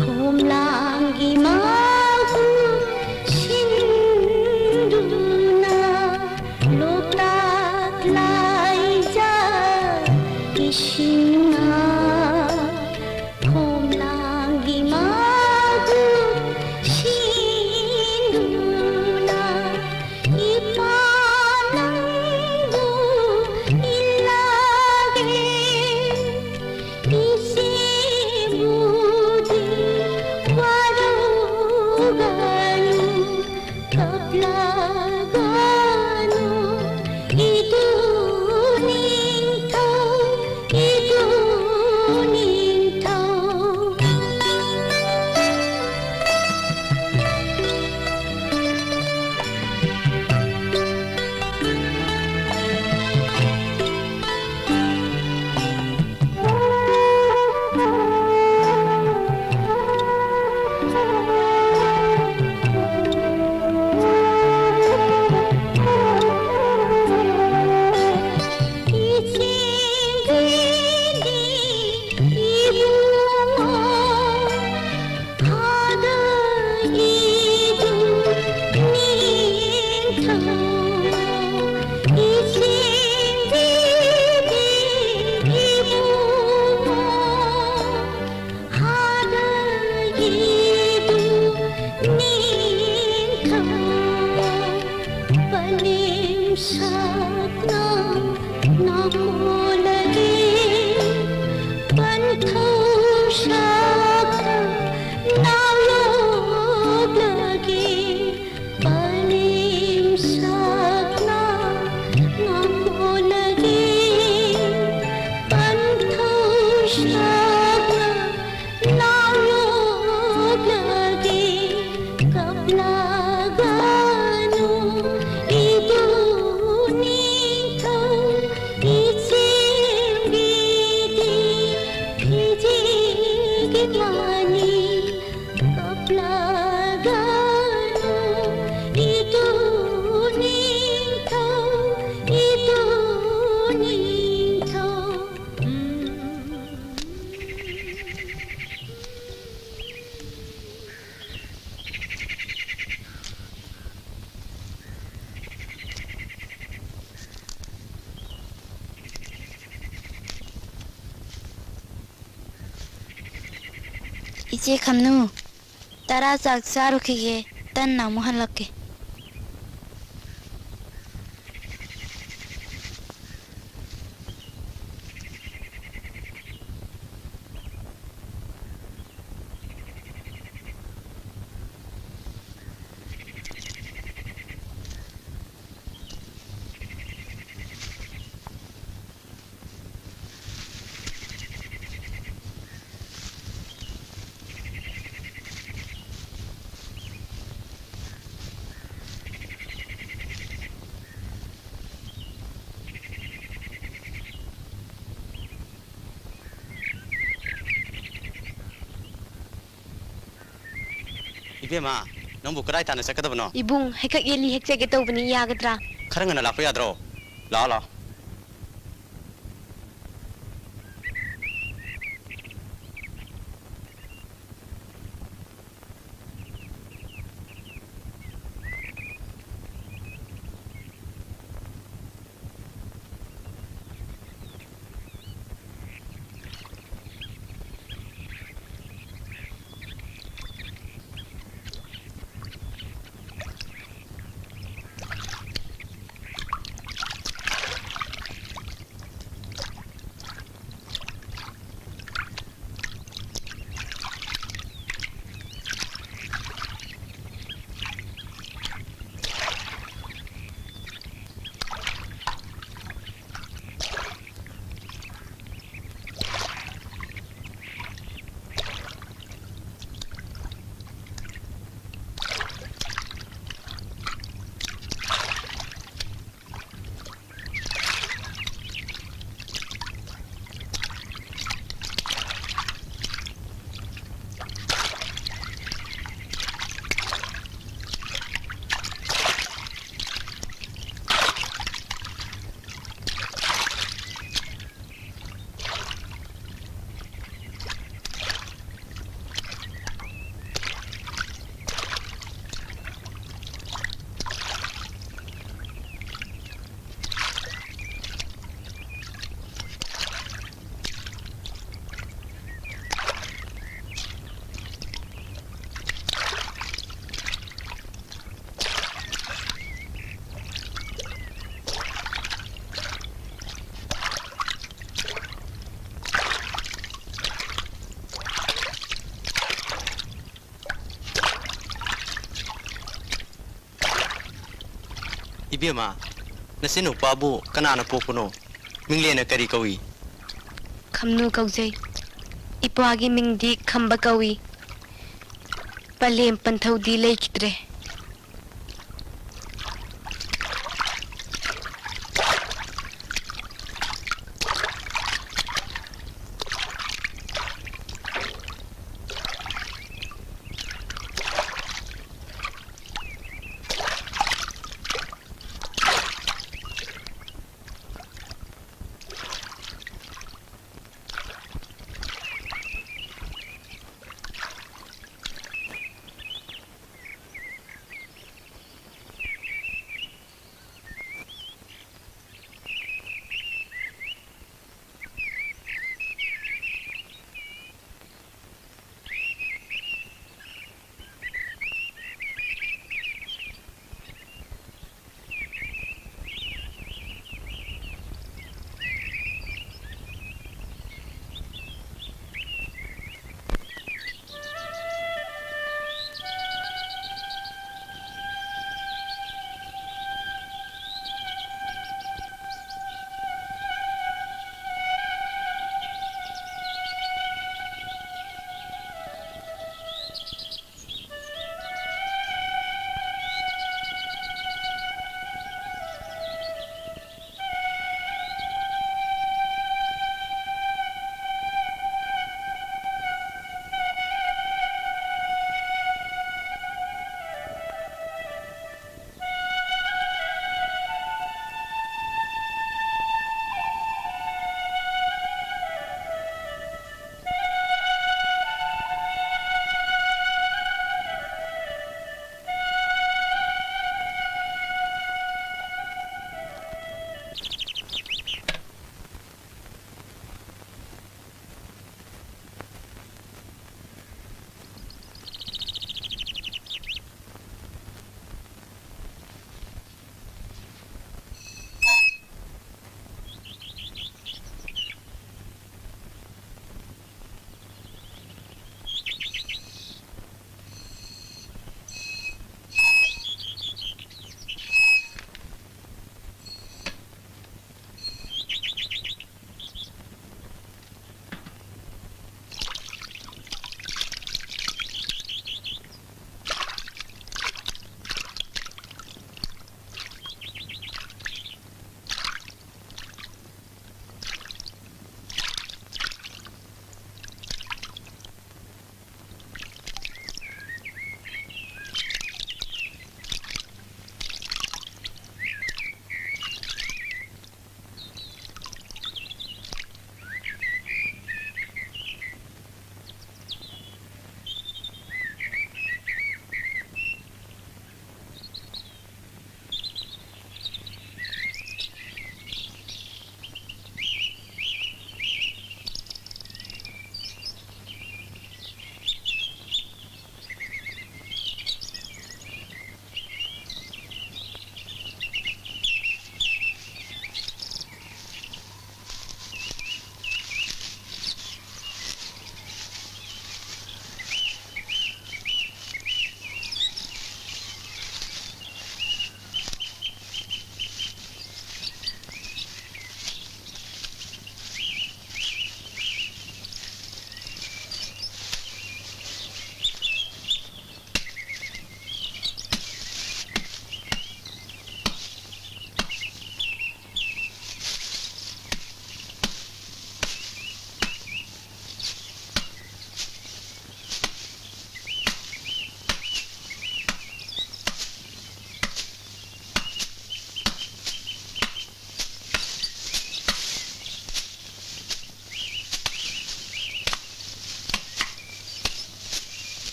ꯈꯣꯝꯂꯥꯡꯒꯤ ꯃꯍꯨꯠ ꯁꯤꯟꯗꯨꯅ, ꯂꯣꯛꯇꯥꯛ ꯂꯥꯏꯖꯥ ꯏꯁꯤꯡꯅ ꯈꯣꯝꯂꯥꯡꯒꯤ ꯃꯍꯨꯠ ꯁꯤꯟꯗꯨꯅ, ꯏꯄꯥ ꯅꯪꯕꯨ ꯏꯜꯂꯒꯦ꯫ ꯏꯆꯦ ꯏꯆꯦ ꯈꯝꯅꯨ, ꯇꯔꯥ ꯆꯥꯛ ꯆꯥꯔꯨꯈꯤꯒꯦ, ꯇꯟꯅ ꯑꯃꯨꯛ ꯍꯜꯂꯛꯀꯦ꯫ ꯏꯕꯦꯝꯃ, ꯅꯪꯕꯨ ꯀꯗꯥꯏ ꯇꯥꯟꯅ ꯆꯠꯀꯗꯕꯅꯣ? ꯏꯕꯨꯡ, ꯍꯩꯀꯛ ꯌꯦꯜꯂꯤ ꯍꯦꯛꯆꯒꯦ ꯇꯧꯕꯅꯤ, ꯌꯥꯒꯗ꯭ꯔꯥ? ꯈꯔ ꯉꯟꯅ ꯂꯥꯛꯄ ꯌꯥꯗ꯭ꯔꯣ? ꯂꯥꯛꯑꯣ, ꯂꯥꯛꯑꯣ꯫ ꯏꯕꯦꯝꯃ, ꯅꯆꯤꯟ ꯅꯨꯄꯥꯕꯨ ꯀꯅꯥꯅ ꯄꯣꯛꯄꯅꯣ? ꯃꯤꯡꯂꯦꯟꯅ ꯀꯔꯤ ꯀꯧꯏ? ꯈꯝꯅꯨ ꯀꯧꯖꯩ꯫ ꯏꯄ꯭ꯋꯥꯒꯤ ꯃꯤꯡꯗꯤ ꯈꯝꯕ ꯀꯧꯏ꯫ ꯄꯂꯦꯝ ꯄꯟꯊꯧꯗꯤ ꯂꯩꯈꯤꯗ꯭ꯔꯦ꯫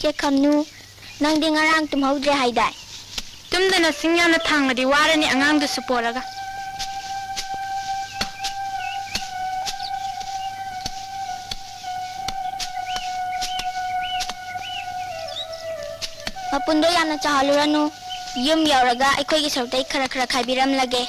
ꯑꯦ ꯈꯝꯅꯨ, ꯅꯪꯗꯤ ꯉꯔꯥꯡ ꯇꯨꯝꯍꯧꯗ꯭ꯔꯦ ꯍꯥꯏꯗꯥꯏ? ꯇꯨꯝꯗꯅ ꯆꯤꯡ ꯌꯥꯝꯅ ꯊꯥꯡꯂꯗꯤ ꯋꯥꯔꯅꯤ ꯑꯉꯥꯡꯗꯨꯁꯨ ꯄꯣꯔꯒ꯫ ꯃꯄꯨꯟꯗꯣ ꯌꯥꯝꯅ ꯆꯥꯎꯍꯜꯂꯨꯔꯅꯨ꯫ ꯌꯨꯝ ꯌꯧꯔꯒ ꯑꯩꯈꯣꯏꯒꯤ ꯁꯔꯨꯛꯇꯩ ꯈꯔ ꯈꯔ ꯈꯥꯏꯕꯤꯔꯝꯂꯒꯦ꯫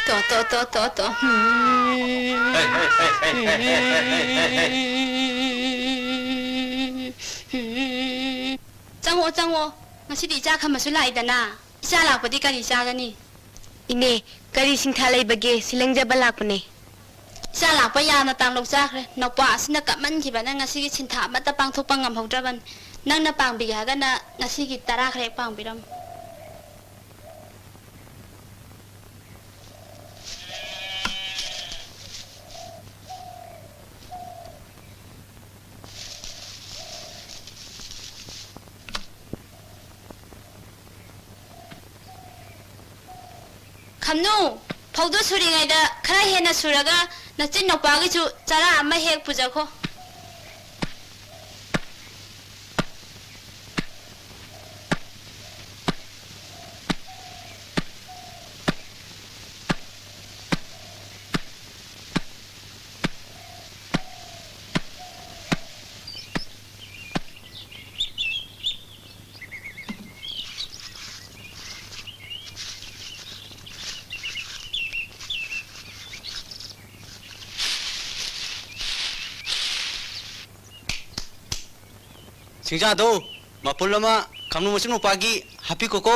ꯇꯣ, ꯇꯣ, ꯇꯣ, ꯇꯣ, ꯇꯣ꯫ ꯎꯝ꯫ ꯆꯪꯉꯛꯑꯣ, ꯆꯪꯉꯛꯑꯣ꯫ ꯉꯁꯤꯗꯤ ꯏꯆꯥ ꯈꯝꯕꯁꯨ ꯂꯥꯛꯏꯗꯅ꯫ ꯏꯆꯥ ꯂꯥꯛꯄꯗꯤ ꯀꯔꯤ ꯆꯥꯒꯅꯤ? ꯏꯅꯦ, ꯀꯔꯤ ꯁꯤꯡꯊꯥ ꯂꯩꯕꯒꯦ? ꯁꯤ ꯂꯦꯡꯖꯕ ꯂꯥꯛꯄꯅꯦ꯫ ꯏꯆꯥ ꯂꯥꯛꯄ ꯌꯥꯝꯅ ꯇꯥꯡꯂꯧ ꯆꯥꯈ꯭ꯔꯦ꯫ ꯅꯧꯄꯥ ꯑꯁꯤꯅ ꯀꯞꯃꯟꯈꯤꯕꯅ ꯉꯁꯤꯒꯤ ꯁꯤꯟꯊꯥ ꯑꯃꯠꯇ ꯄꯥꯡꯊꯣꯛꯄ ꯉꯝꯍꯧꯗ꯭ꯔꯕꯅꯤ꯫ ꯅꯪꯅ ꯄꯥꯡꯕꯤꯒꯦ ꯍꯥꯏꯔꯒꯅ ꯉꯁꯤꯒꯤ ꯇꯔꯥ ꯈꯔ ꯍꯦꯛ ꯄꯥꯡꯕꯤꯔꯝꯃꯨ꯫ ꯈꯝꯅꯨ, ꯐꯧꯗꯣ ꯁꯨꯔꯤꯉꯩꯗ ꯈꯔ ꯍꯦꯟꯅ ꯁꯨꯔꯒ ꯅꯆꯤꯟ ꯅꯧꯄꯥꯒꯤꯁꯨ ꯆꯔꯥ ꯑꯃ ꯍꯦꯛ ꯄꯨꯖꯈꯣ꯫ ꯁꯤꯡꯖꯥꯗꯣ ꯃꯄꯨꯜ ꯑꯃ ꯈꯝꯅꯨ ꯃꯆꯨ ꯅꯨꯄꯥꯒꯤ ꯍꯥꯞꯄꯤꯈꯣꯀꯣ꯫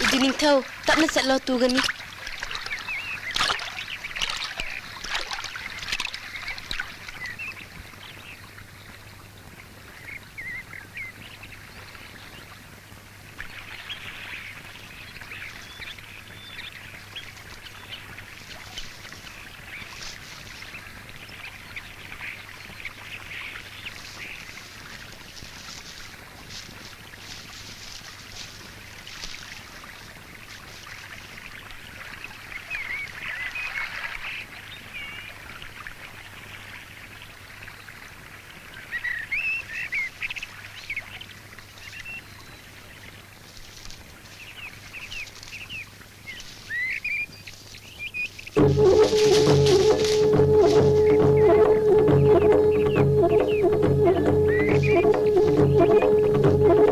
ꯏꯗꯤ ꯅꯤꯡꯊꯧ, ꯇꯞꯅ ꯆꯠꯂꯣ, ꯇꯨꯒꯅꯤ꯫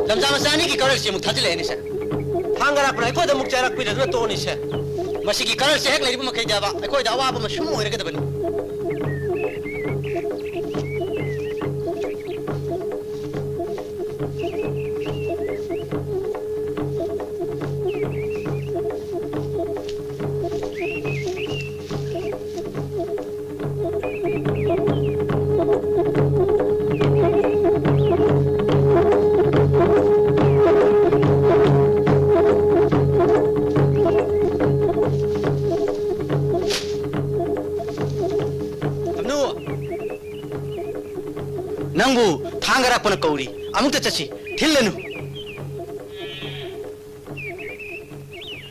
ꯂꯝꯖꯥ ꯃꯆꯥ ꯑꯅꯤꯒꯤ ꯀꯔꯛꯁꯤ ꯑꯃꯨꯛ ꯊꯥꯖꯤꯜꯂꯛꯑꯦꯅꯦ ꯁꯦ꯫ ꯊꯥꯡ ꯉꯔꯛꯄꯅ ꯑꯩꯈꯣꯏꯗ ꯑꯃꯨꯛ ꯆꯩꯔꯛ ꯄꯤꯔꯗꯨꯅ ꯇꯣꯛꯑꯅꯤ ꯁꯦ꯫ ꯃꯁꯤꯒꯤ ꯀꯔꯛꯁꯦ ꯍꯦꯛ ꯂꯩꯔꯤꯕ ꯃꯈꯩꯗꯤ ꯑꯩꯈꯣꯏꯗ ꯑꯋꯥꯕ ꯑꯃ ꯁꯨꯝ ꯑꯣꯏꯔꯒꯗꯕꯅꯤ꯫ ꯅꯪꯕꯨ ꯊꯥꯡꯒ ꯔꯥꯛꯄꯅ ꯀꯧꯔꯤ꯫ ꯑꯃꯨꯛꯇ ꯆꯠꯁꯤ꯫ ꯊꯤꯜꯂꯅꯨ꯫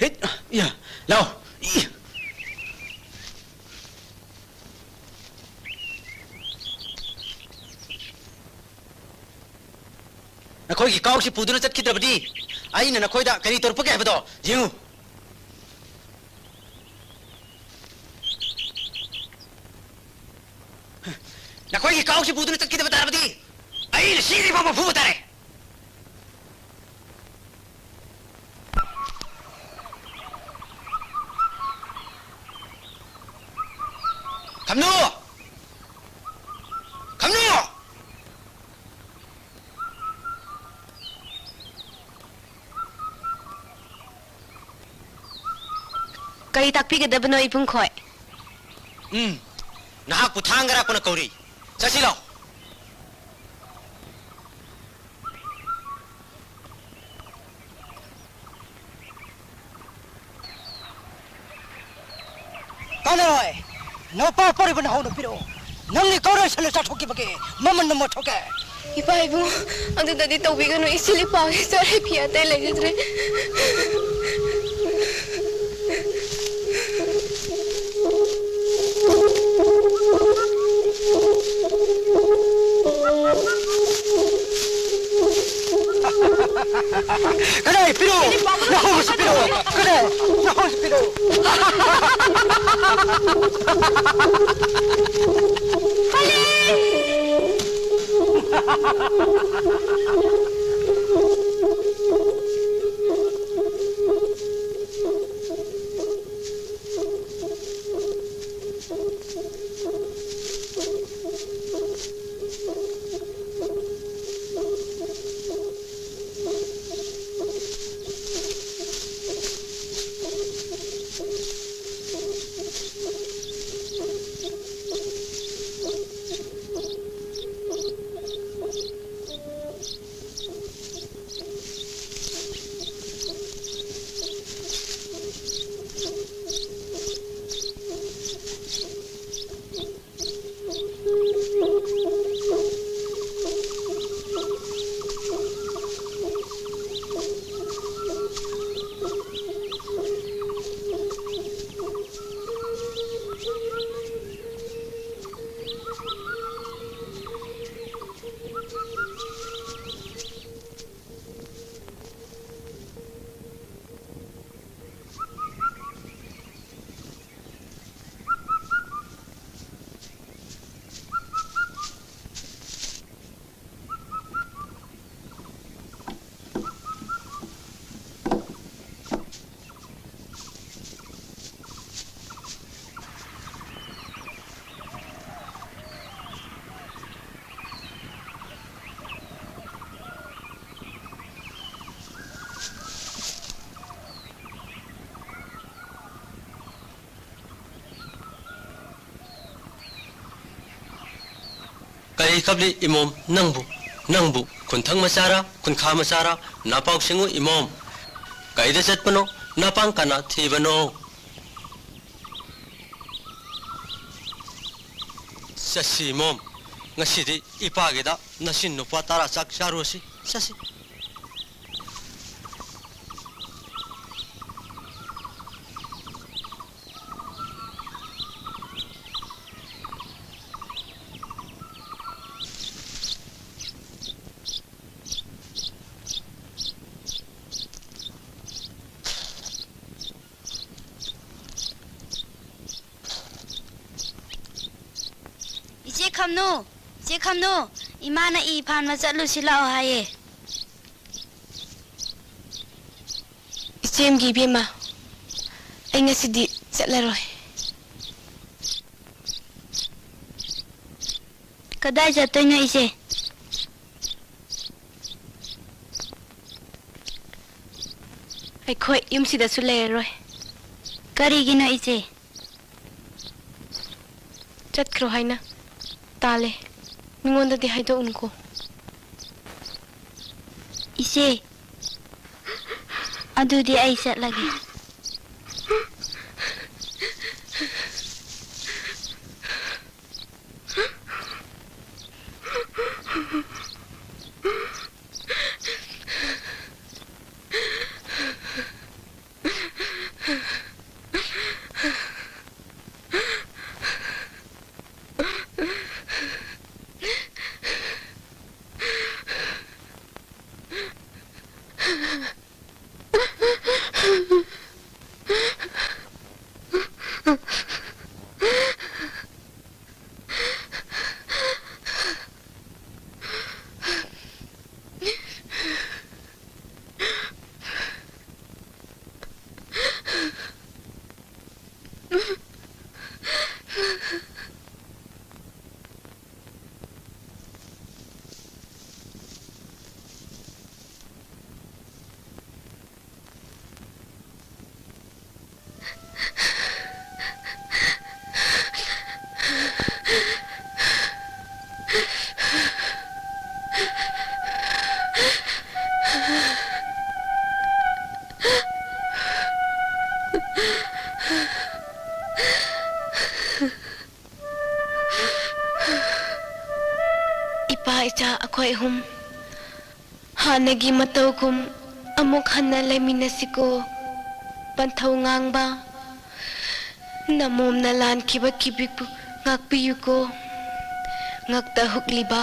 ꯍꯤꯠ! ꯏꯌꯥ! ꯂꯥꯎ! ꯏ! ꯅꯈꯣꯏꯒꯤ ꯀꯥꯎꯁꯤ ꯄꯨꯗꯨꯅ ꯆꯠꯈꯤꯗ꯭ꯔꯕꯗꯤ ꯑꯩꯅ ꯅꯈꯣꯏꯗ ꯀꯔꯤ ꯇꯧꯔꯛꯄꯒꯦ ꯍꯥꯏꯕꯗꯣ ꯌꯦꯡꯉꯨ꯫ ꯅꯈꯣꯏꯒꯤ ꯀꯥꯎꯁꯤ ꯄꯨꯗꯨꯅ ꯆꯠꯈꯤꯗꯕ ꯇꯥꯔꯕꯗꯤ ꯑꯩꯅ ꯁꯤꯗ꯭ꯔꯤ ꯐꯥꯎꯕ ꯐꯨꯕ ꯇꯥꯔꯦ꯫ ꯈꯝꯅꯨ! ꯈꯝꯅꯨ! ꯀꯔꯤ ꯇꯥꯛꯄꯤꯒꯗꯕꯅꯣ, ꯏꯕꯨꯡ ꯈꯣꯏ? ꯎꯝ, ꯅꯍꯥꯛꯄꯨ ꯊꯥꯡꯒ ꯔꯥꯛꯄꯅ ꯀꯧꯔꯤ꯫ ꯆꯠꯁꯤ ꯂꯥꯎ꯫ ꯀꯥꯟꯅꯔꯣꯏ꯫ ꯅꯨꯄꯥ ꯄꯣꯔꯤꯕ ꯅꯍꯥꯎ ꯅꯨꯄꯤꯔꯣ꯫ ꯅꯪꯒꯤ ꯀꯧꯔꯣꯏ ꯁꯜꯂ ꯆꯥꯊꯣꯛꯈꯤꯕꯒꯤ ꯃꯃꯜ ꯅꯝꯃ ꯊꯣꯛꯀꯦ꯫ ꯏꯄꯥ ꯏꯕꯨꯡ, ꯑꯗꯨꯗꯗꯤ ꯇꯧꯕꯤꯒꯅꯨ꯫ ꯏꯁꯤꯂꯤ ꯄꯥꯎꯒꯤ ꯆꯥꯔꯦ ꯐꯤ ꯑꯇꯩ ꯂꯩꯖꯗ꯭ꯔꯦ꯫ ꯀꯗꯥꯏ ꯄꯤꯔꯛꯑꯣ? ꯅꯍꯧꯕꯁꯨ ꯄꯤꯔꯛꯑꯣ꯫ ꯀꯗꯥꯏ? ꯅꯍꯧꯕꯁꯨ ꯄꯤꯔꯛꯑꯣ꯫ ꯀꯞꯂꯤ ꯏꯃꯣꯝ ꯅꯪꯕꯨ, ꯅꯪꯕꯨ꯫ ꯈꯨꯟꯊꯪ ꯃꯆꯥꯔꯥ, ꯈꯨꯟꯈꯥ ꯃꯆꯥꯔꯥ, ꯅꯥꯄꯥꯎ ꯁꯤꯡꯉꯨ ꯏꯃꯣꯝ꯫ ꯀꯩꯗ ꯆꯠꯄꯅꯣ, ꯅꯄꯥꯡ ꯀꯅꯥ ꯊꯤꯕꯅꯣ? ꯆꯠꯁꯤ ꯏꯃꯣꯝ, ꯉꯁꯤꯗꯤ ꯏꯄꯥꯒꯤꯗ ꯅꯆꯤꯟ ꯅꯨꯄꯥ ꯇꯔꯥ ꯆꯥꯛ ꯆꯥꯔꯨꯁꯤ, ꯆꯠꯁꯤ꯫ ꯏꯆꯦ ꯈꯝꯅꯨ, ꯏꯆꯦ ꯈꯝꯅꯨ, ꯏꯃꯥꯅ ꯏ ꯐꯥꯟꯕ ꯆꯠꯂꯨꯁꯤ ꯂꯥꯛꯑꯣ ꯍꯥꯏꯌꯦ꯫ ꯏꯆꯦꯝꯒꯤ ꯏꯕꯦꯝꯃ, ꯑꯩ ꯉꯁꯤꯗꯤ ꯆꯠꯂꯔꯣꯏ꯫ ꯀꯗꯥꯏ ꯆꯠꯇꯣꯏꯅꯣ ꯏꯆꯦ? ꯑꯩꯈꯣꯏ ꯌꯨꯝꯁꯤꯗꯁꯨ ꯂꯩꯔꯔꯣꯏ꯫ ꯀꯔꯤꯒꯤꯅꯣ ꯏꯆꯦ? ꯆꯠꯈ꯭ꯔꯣ ꯍꯥꯏꯅ ꯇꯥꯜꯂꯦ꯫ ꯃꯤꯉꯣꯟꯗꯗꯤ ꯍꯥꯏꯗꯣꯛꯎꯅꯨꯀꯣ꯫ ꯏꯆꯦ, ꯑꯗꯨꯗꯤ ꯑꯩ ꯆꯠꯂꯒꯦ꯫ ꯏꯆꯥ ꯑꯩꯈꯣꯏ ꯑꯍꯨꯝ ꯍꯥꯟꯅꯒꯤ ꯃꯇꯧꯒꯨꯝ ꯑꯃꯨꯛ ꯍꯟꯅ ꯂꯩꯃꯤꯟꯅꯁꯤꯀꯣ꯫ ꯄꯟꯊꯧ ꯉꯥꯡꯕ, ꯅꯃꯣꯝꯅ ꯂꯥꯟꯈꯤꯕ ꯀꯤꯕꯤꯛꯄꯨ ꯉꯥꯛꯄꯤꯌꯨꯀꯣ꯫ ꯉꯛꯇ ꯍꯨꯛꯂꯤꯕ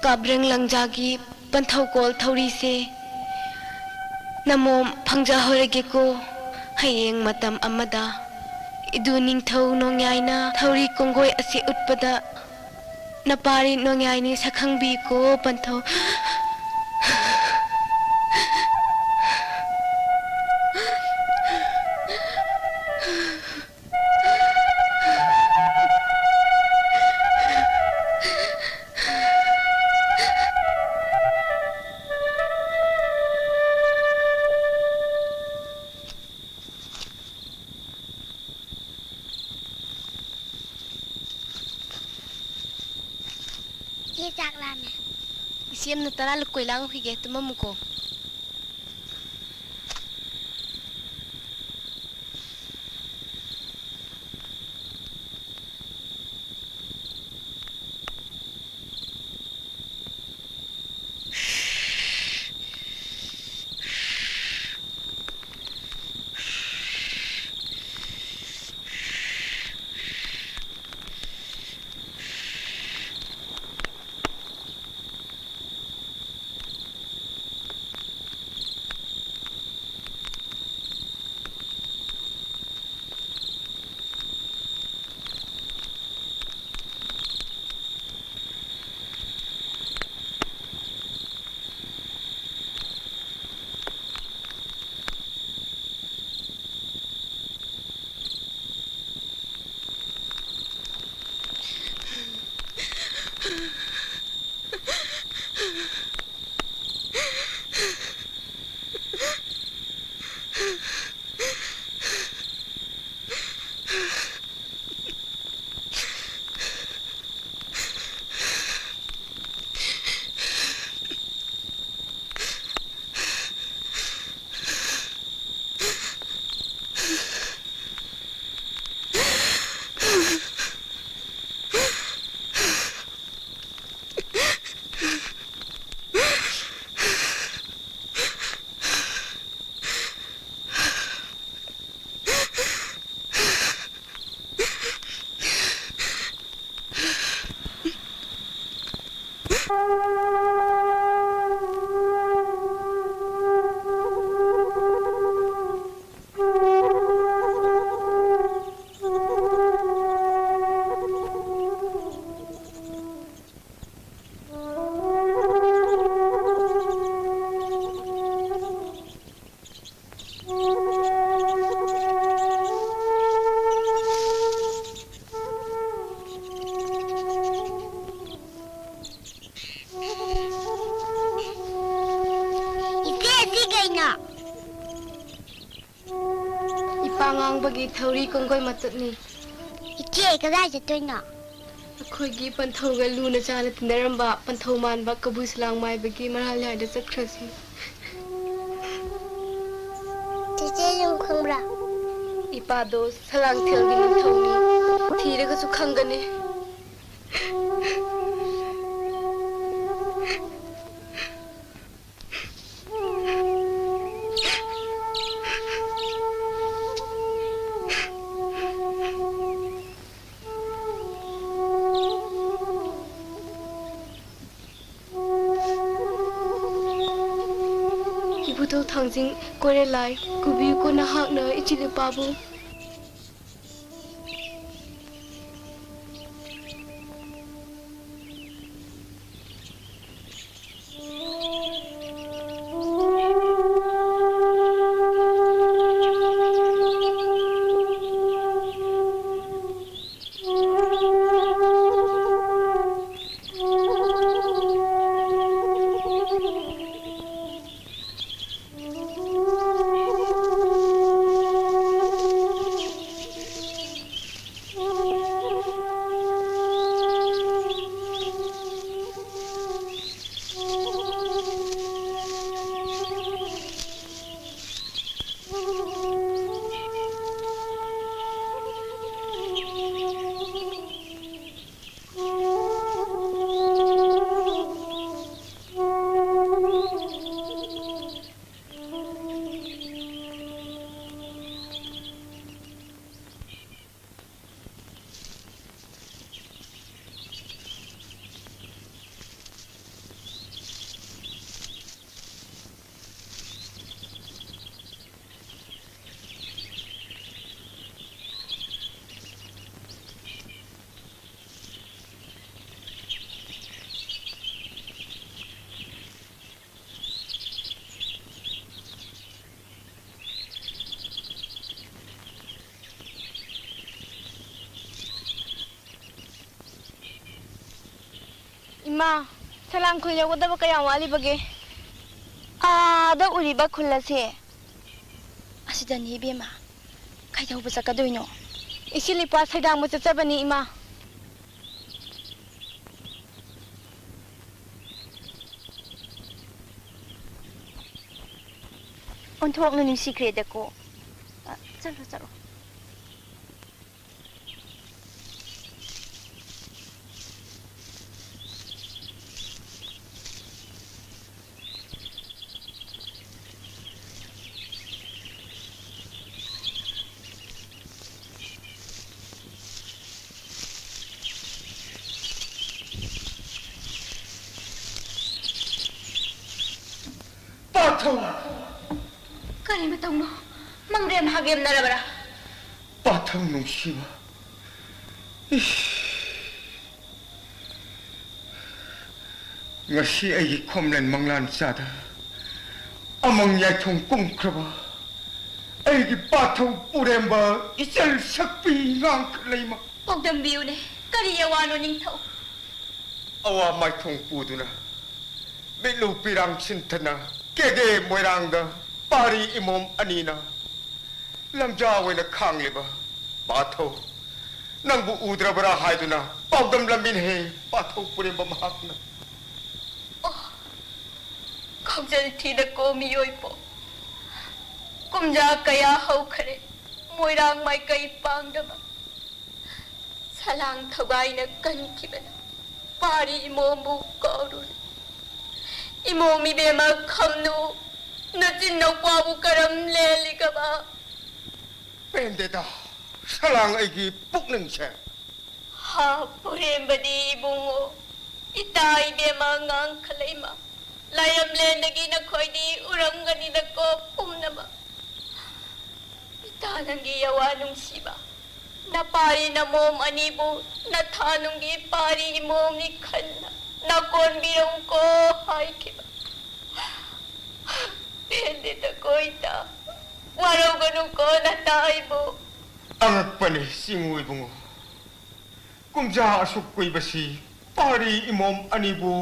ꯀꯥꯕ꯭ꯔꯪ ꯂꯪꯖꯥꯒꯤ ꯄꯟꯊꯧꯀꯣꯜ ꯊꯧꯔꯤꯁꯦ ꯅꯃꯣꯝ ꯐꯪꯖꯍꯧꯔꯒꯦꯀꯣ꯫ ꯍꯌꯦꯡ ꯃꯇꯝ ꯑꯃꯗ ꯏꯗꯨ ꯅꯤꯡꯊꯧ ꯅꯣꯡꯌꯥꯏꯅ ꯊꯧꯔꯤ ꯀꯣꯡꯒꯣꯏ ꯑꯁꯤ ꯎꯠꯄꯗ ꯅꯄꯥꯔꯤ ꯅꯣꯡꯌꯥꯏꯅꯤ ꯁꯛꯈꯪꯕꯤꯀꯣ ꯄꯟꯊꯧ꯫ ꯏꯆꯦ, ꯆꯥꯛ ꯂꯥꯝꯃꯦ꯫ ꯏꯆꯦ ꯑꯃꯅ ꯇꯔꯥ ꯂꯨꯀꯣꯏ ꯂꯥꯡꯉꯨꯈꯤꯒꯦ, ꯇꯨꯝꯃꯝꯃꯨꯀꯣ꯫ ꯁꯤ ꯀꯩꯅꯣ? ꯏꯄꯥ ꯉꯥꯡꯕꯒꯤ ꯊꯧꯔꯤ ꯀꯣꯡꯒꯣꯏ ꯃꯇꯠꯅꯤ꯫ ꯏꯆꯦ, ꯀꯗꯥꯏ ꯆꯠꯇꯣꯏꯅꯣ? ꯑꯩꯈꯣꯏꯒꯤ ꯄꯟꯊꯧꯒ ꯂꯨꯅ ꯆꯥꯟꯅ ꯇꯤꯟꯅꯔꯝꯕ ꯄꯟꯊꯧ ꯃꯥꯟꯕ ꯀꯕꯨꯏ ꯁꯂꯥꯡ ꯃꯥꯏꯕꯒꯤ ꯃꯔꯥꯜ ꯂꯩꯍꯥꯏꯗ ꯆꯠꯈ꯭ꯔꯁꯤ꯫ ꯆꯦꯆꯦ ꯌꯨꯝ ꯈꯪꯕ꯭ꯔꯥ? ꯏꯄꯥꯗꯣ ꯁꯂꯥꯡꯊꯦꯜꯒꯤ ꯅꯤꯡꯊꯧꯅꯤ꯫ ꯊꯤꯔꯒꯁꯨ ꯈꯪꯒꯅꯤ꯫ ꯏꯕꯨꯙꯧ ꯊꯥꯡꯖꯤꯡ ꯀꯣꯏꯔꯦꯜ ꯂꯥꯏ, ꯀꯨꯕꯤꯌꯨꯀꯣ ꯅꯍꯥꯛꯅ ꯏꯆꯤꯜ ꯏꯄꯥꯕꯨ꯫ ꯏꯃꯥ, ꯁꯂꯥꯡꯈꯨꯜ ꯌꯧꯒꯗꯕ ꯀꯌꯥꯝ ꯋꯥꯠꯂꯤꯕꯒꯦ? ꯑꯥꯗ ꯎꯔꯤꯕ ꯈꯨꯜ ꯑꯁꯦ? ꯑꯁꯤꯗꯅꯤ ꯏꯕꯦꯝꯃ꯫ ꯀꯩꯗꯧꯕ ꯆꯠꯀꯗꯣꯏꯅꯣ? ꯏꯁꯤꯜ ꯏꯄꯥ ꯁꯩꯗꯥꯡꯕ ꯆꯠꯆꯕꯅꯤ, ꯏꯃꯥ꯫ ꯑꯣꯟꯊꯣꯛꯅ ꯅꯨꯡꯁꯤꯈ꯭ꯔꯦꯗꯀꯣ꯫ ꯑ, ꯆꯠꯂꯣ, ꯆꯠꯂꯣ꯫ ꯄꯥꯊꯧ! ꯀꯔꯤ ꯃꯇꯧꯅꯣ? ꯃꯪꯔꯦꯝ ꯍꯥꯒꯦꯝꯅꯔꯕꯔꯥ? ꯄꯥꯊꯧ ꯅꯨꯡꯁꯤꯕ, ꯏꯁ! ꯉꯁꯤ ꯑꯩꯒꯤ ꯈꯣꯝꯂꯦꯟ ꯃꯪꯂꯥꯟ ꯆꯥꯗ ꯑꯃꯪ ꯌꯥꯏꯊꯣꯡ ꯀꯨꯝꯈ꯭ꯔꯕ ꯑꯩꯒꯤ ꯄꯥꯊꯧ ꯄꯨꯔꯦꯝꯕ ꯏꯆꯜ ꯁꯛꯄꯤ ꯉꯥꯡꯈ ꯂꯩꯃ꯫ ꯄꯥꯎꯗꯝꯕꯤꯌꯨꯅꯦ, ꯀꯔꯤ ꯑꯋꯥꯅꯣ ꯅꯤꯡꯊꯧ? ꯑꯋꯥ ꯃꯥꯏꯊꯣꯡ ꯄꯨꯗꯨꯅ ꯃꯤꯠꯂꯨ ꯄꯤꯔꯥꯡ ꯁꯤꯟꯊꯅ ꯀꯦꯒꯦ ꯃꯣꯏꯔꯥꯡꯗ ꯄꯥꯔꯤ ꯏꯃꯣꯝ ꯑꯅꯤꯅ ꯂꯝꯖꯥ ꯑꯣꯏꯅ ꯈꯥꯡꯂꯤꯕ ꯄꯥꯊꯧ ꯅꯪꯕꯨ ꯎꯗ꯭ꯔꯕ꯭ꯔꯥ ꯍꯥꯏꯗꯨꯅ ꯄꯥꯎꯗꯝꯂꯝꯃꯤꯅꯦꯍꯦ ꯄꯥꯊꯧ ꯄꯨꯔꯦꯝꯕ ꯃꯍꯥꯛꯅ꯫ ꯑꯣ, ꯈꯣꯡꯖꯦꯜ ꯊꯤꯗꯀꯣ ꯃꯤꯑꯣꯏꯕꯣ꯫ ꯀꯨꯝꯖꯥ ꯀꯌꯥ ꯍꯧꯈꯔꯦ ꯃꯣꯏꯔꯥꯡ ꯃꯥꯏꯀꯩ ꯄꯥꯡꯗꯕ꯫ ꯁꯂꯥꯡ ꯊꯧꯒꯥꯏꯅ ꯀꯟꯈꯤꯕꯅ ꯄꯥꯔꯤ ꯏꯃꯣꯝꯕꯨ ꯀꯥꯎꯔꯨꯔꯦ꯫ ꯏꯃꯣꯝ ꯏꯕꯦꯝꯃ ꯈꯝꯅꯨ, ꯅꯆꯤꯟ ꯅꯧꯄꯥꯕꯨ ꯀꯔꯝ ꯂꯦꯜꯂꯤꯒꯕ? ꯄꯦꯟꯗꯦꯗ, ꯁꯂꯥꯡ ꯑꯩꯒꯤ ꯄꯨꯛꯅꯤꯡꯁꯦ꯫ ꯍꯥ, ꯄꯨꯔꯦꯝꯕꯗꯤ ꯏꯕꯨꯡꯉꯣ, ꯏꯇꯥ ꯏꯕꯦꯝꯃ ꯑꯉꯥꯡ ꯈꯜꯂꯛꯏꯃ꯫ ꯂꯥꯏꯔꯝꯂꯦꯟꯗꯒꯤ ꯅꯈꯣꯏꯗꯤ ꯎꯔꯝꯒꯅꯤꯗꯀꯣ ꯄꯨꯝꯅꯃꯛ꯫ ꯏꯇꯥ ꯅꯪꯒꯤ ꯌꯥꯋꯥ ꯅꯨꯡꯁꯤꯕ꯫ ꯅꯄꯥꯔꯤ ꯅꯃꯣꯝ ꯑꯅꯤꯕꯨ ꯅꯊꯥꯅꯨꯡꯒꯤ ꯄꯥꯔꯤ ꯏꯃꯣꯝꯅꯤ ꯈꯟꯅ ꯅꯀꯣꯟꯕꯤꯔꯝꯀꯣ ꯍꯥꯏꯈꯤꯕ꯫ ꯄꯦꯟꯗꯦꯗꯀꯣ ꯏꯇꯥ꯫ ꯋꯥꯔꯧꯒꯅꯨꯀꯣ ꯅꯇꯥ ꯑꯩꯕꯨ꯫ ꯑꯉꯛꯄꯅꯤ ꯆꯤꯡꯉꯨ ꯏꯕꯨꯡꯉꯣ꯫ ꯀꯨꯝꯖꯥ ꯑꯁꯨꯛ ꯀꯨꯏꯕꯁꯤ ꯄꯥꯔꯤ ꯏꯃꯣꯝ ꯑꯅꯤꯕꯨ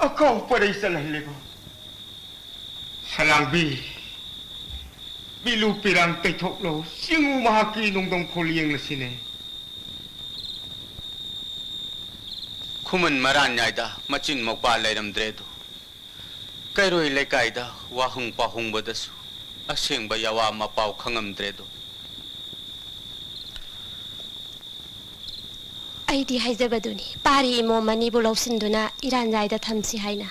ꯑꯀꯥꯎ ꯄꯔꯩ ꯆꯠꯍꯜꯂꯤꯕ꯫ ꯑꯔꯥꯡꯕꯤ, ꯄꯤꯂꯨ ꯄꯤꯔꯥꯡ ꯇꯩꯊꯣꯛꯂꯣ, ꯆꯤꯡꯉꯨ ꯃꯍꯥꯛꯀꯤ ꯅꯣꯡꯗꯝ ꯈꯣꯜ ꯌꯦꯡꯂꯁꯤꯅꯦ꯫ ꯈꯨꯃꯟ ꯃꯔꯥꯟꯌꯥꯏꯗ ꯃꯆꯤꯟ ꯃꯧꯄꯥ ꯂꯩꯔꯝꯗ꯭ꯔꯦꯗꯣ꯫ ꯀꯩꯔꯣꯏ ꯂꯩꯀꯥꯏꯗ ꯋꯥꯍꯪ ꯄꯥꯎꯍꯪꯕꯗꯁꯨ ꯑꯁꯦꯡꯕ ꯌꯥꯋꯥ ꯃꯄꯥꯎ ꯈꯪꯉꯝꯗ꯭ꯔꯦꯗꯣ꯫ ꯑꯩꯗꯤ ꯍꯥꯏꯖꯕꯗꯨꯅꯤ, ꯄꯥꯔꯤ ꯏꯃꯣꯝ ꯑꯅꯤꯕꯨ ꯂꯧꯁꯤꯟꯗꯨꯅ ꯏꯔꯥꯟꯌꯥꯏꯗ ꯊꯝꯁꯤ ꯍꯥꯏꯅ꯫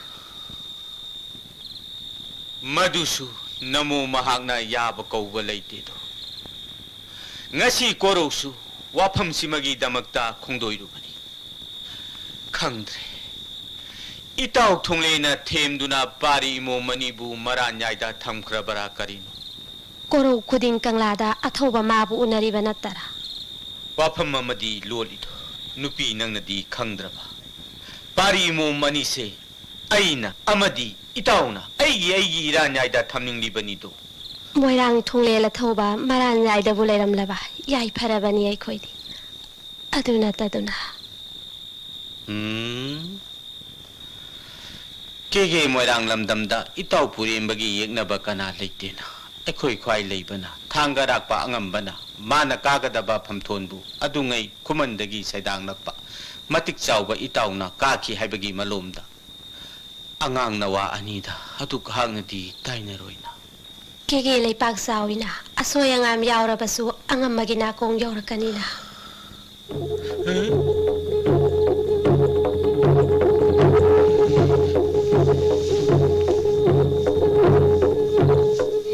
ꯃꯗꯨꯁꯨ ꯅꯃꯣ ꯃꯍꯥꯛꯅ ꯌꯥꯕ ꯀꯧꯕ ꯂꯩꯇꯦꯗꯣ꯫ ꯉꯁꯤ ꯀꯣꯔꯧꯁꯨ ꯋꯥꯐꯝꯁꯤꯃꯒꯤꯗꯃꯛꯇ ꯈꯣꯡꯗꯣꯏꯔꯨꯕꯅꯤ꯫ ꯈꯪꯗ꯭ꯔꯦ꯫ ꯏꯇꯥꯎ ꯊꯣꯡꯂꯦꯅ ꯊꯦꯝꯗꯨꯅ ꯄꯥꯔꯤ ꯏꯃꯣꯝ ꯑꯅꯤꯕꯨ ꯃꯔꯥꯟꯌꯥꯏꯗ ꯊꯝꯈ꯭ꯔꯕꯔꯥ ꯀꯔꯤꯅꯣ? ꯀꯣꯔꯧ ꯈꯨꯗꯤꯡ ꯀꯪꯂꯥꯗ ꯑꯊꯧꯕ ꯃꯥꯕꯨ ꯎꯅꯔꯤꯕ ꯅꯠꯇꯔꯥ? ꯋꯥꯐꯝ ꯑꯃꯗꯤ ꯂꯣꯠꯂꯤꯗꯣ ꯅꯨꯄꯤ ꯅꯪꯅꯗꯤ ꯈꯪꯗ꯭ꯔꯕ? ꯄꯥꯔꯤ ꯏꯃꯣꯝ ꯑꯅꯤꯁꯦ ꯑꯩꯅ ꯑꯃꯗꯤ ꯏꯇꯥꯎꯅ ꯑꯩꯒꯤ ꯑꯩꯒꯤ ꯏꯔꯥꯟꯌꯥꯏꯗ ꯊꯝꯅꯤꯡꯂꯤꯕꯅꯤꯗꯣ꯫ ꯃꯣꯏꯔꯥꯡ ꯊꯣꯡꯂꯦꯜ ꯑꯊꯧꯕ ꯃꯔꯥꯟꯌꯥꯏꯗꯕꯨ ꯂꯩꯔꯝꯂꯕ ꯌꯥꯏꯐꯔꯕꯅꯤ ꯑꯩꯈꯣꯏꯗꯤ꯫ ꯑꯗꯨ ꯅꯠꯇꯗꯨꯅ꯫ ꯎꯝ꯫ ꯀꯦꯒꯦ ꯃꯣꯏꯔꯥꯡ ꯂꯝꯗꯝꯗ ꯏꯇꯥꯎ ꯄꯨꯔꯦꯝꯕꯒꯤ ꯌꯦꯛꯅꯕ ꯀꯅꯥ ꯂꯩꯇꯦꯅ? ꯑꯩꯈꯣꯏ ꯈ꯭ꯋꯥꯏ ꯂꯩꯕꯅ, ꯊꯥꯡꯒ ꯔꯥꯛꯄ ꯑꯉꯝꯕꯅ, ꯃꯥꯅ ꯀꯥꯒꯗꯕ ꯐꯝꯊꯣꯟꯕꯨ ꯑꯗꯨꯉꯩ ꯈꯨꯃꯟꯗꯒꯤ ꯁꯩꯗꯥꯡꯂꯛꯄ ꯃꯇꯤꯛ ꯆꯥꯎꯕ ꯏꯇꯥꯎꯅ ꯀꯥꯈꯤ ꯍꯥꯏꯕꯒꯤ ꯃꯂꯣꯝꯗ ꯑꯉꯥꯡ ꯅꯋꯥ ꯑꯅꯤꯗ ꯑꯗꯨꯛ ꯍꯥꯛꯅꯗꯤ ꯇꯥꯏꯅꯔꯣꯏꯅ꯫ ꯀꯦꯒꯦ ꯂꯩꯄꯥꯛ ꯆꯥꯎꯏꯅ, ꯑꯁꯣꯏ ꯑꯉꯥꯝ ꯌꯥꯎꯔꯕꯁꯨ ꯑꯉꯝꯕꯒꯤ ꯅꯥꯀꯣꯡ ꯌꯧꯔꯛꯀꯅꯤꯅ꯫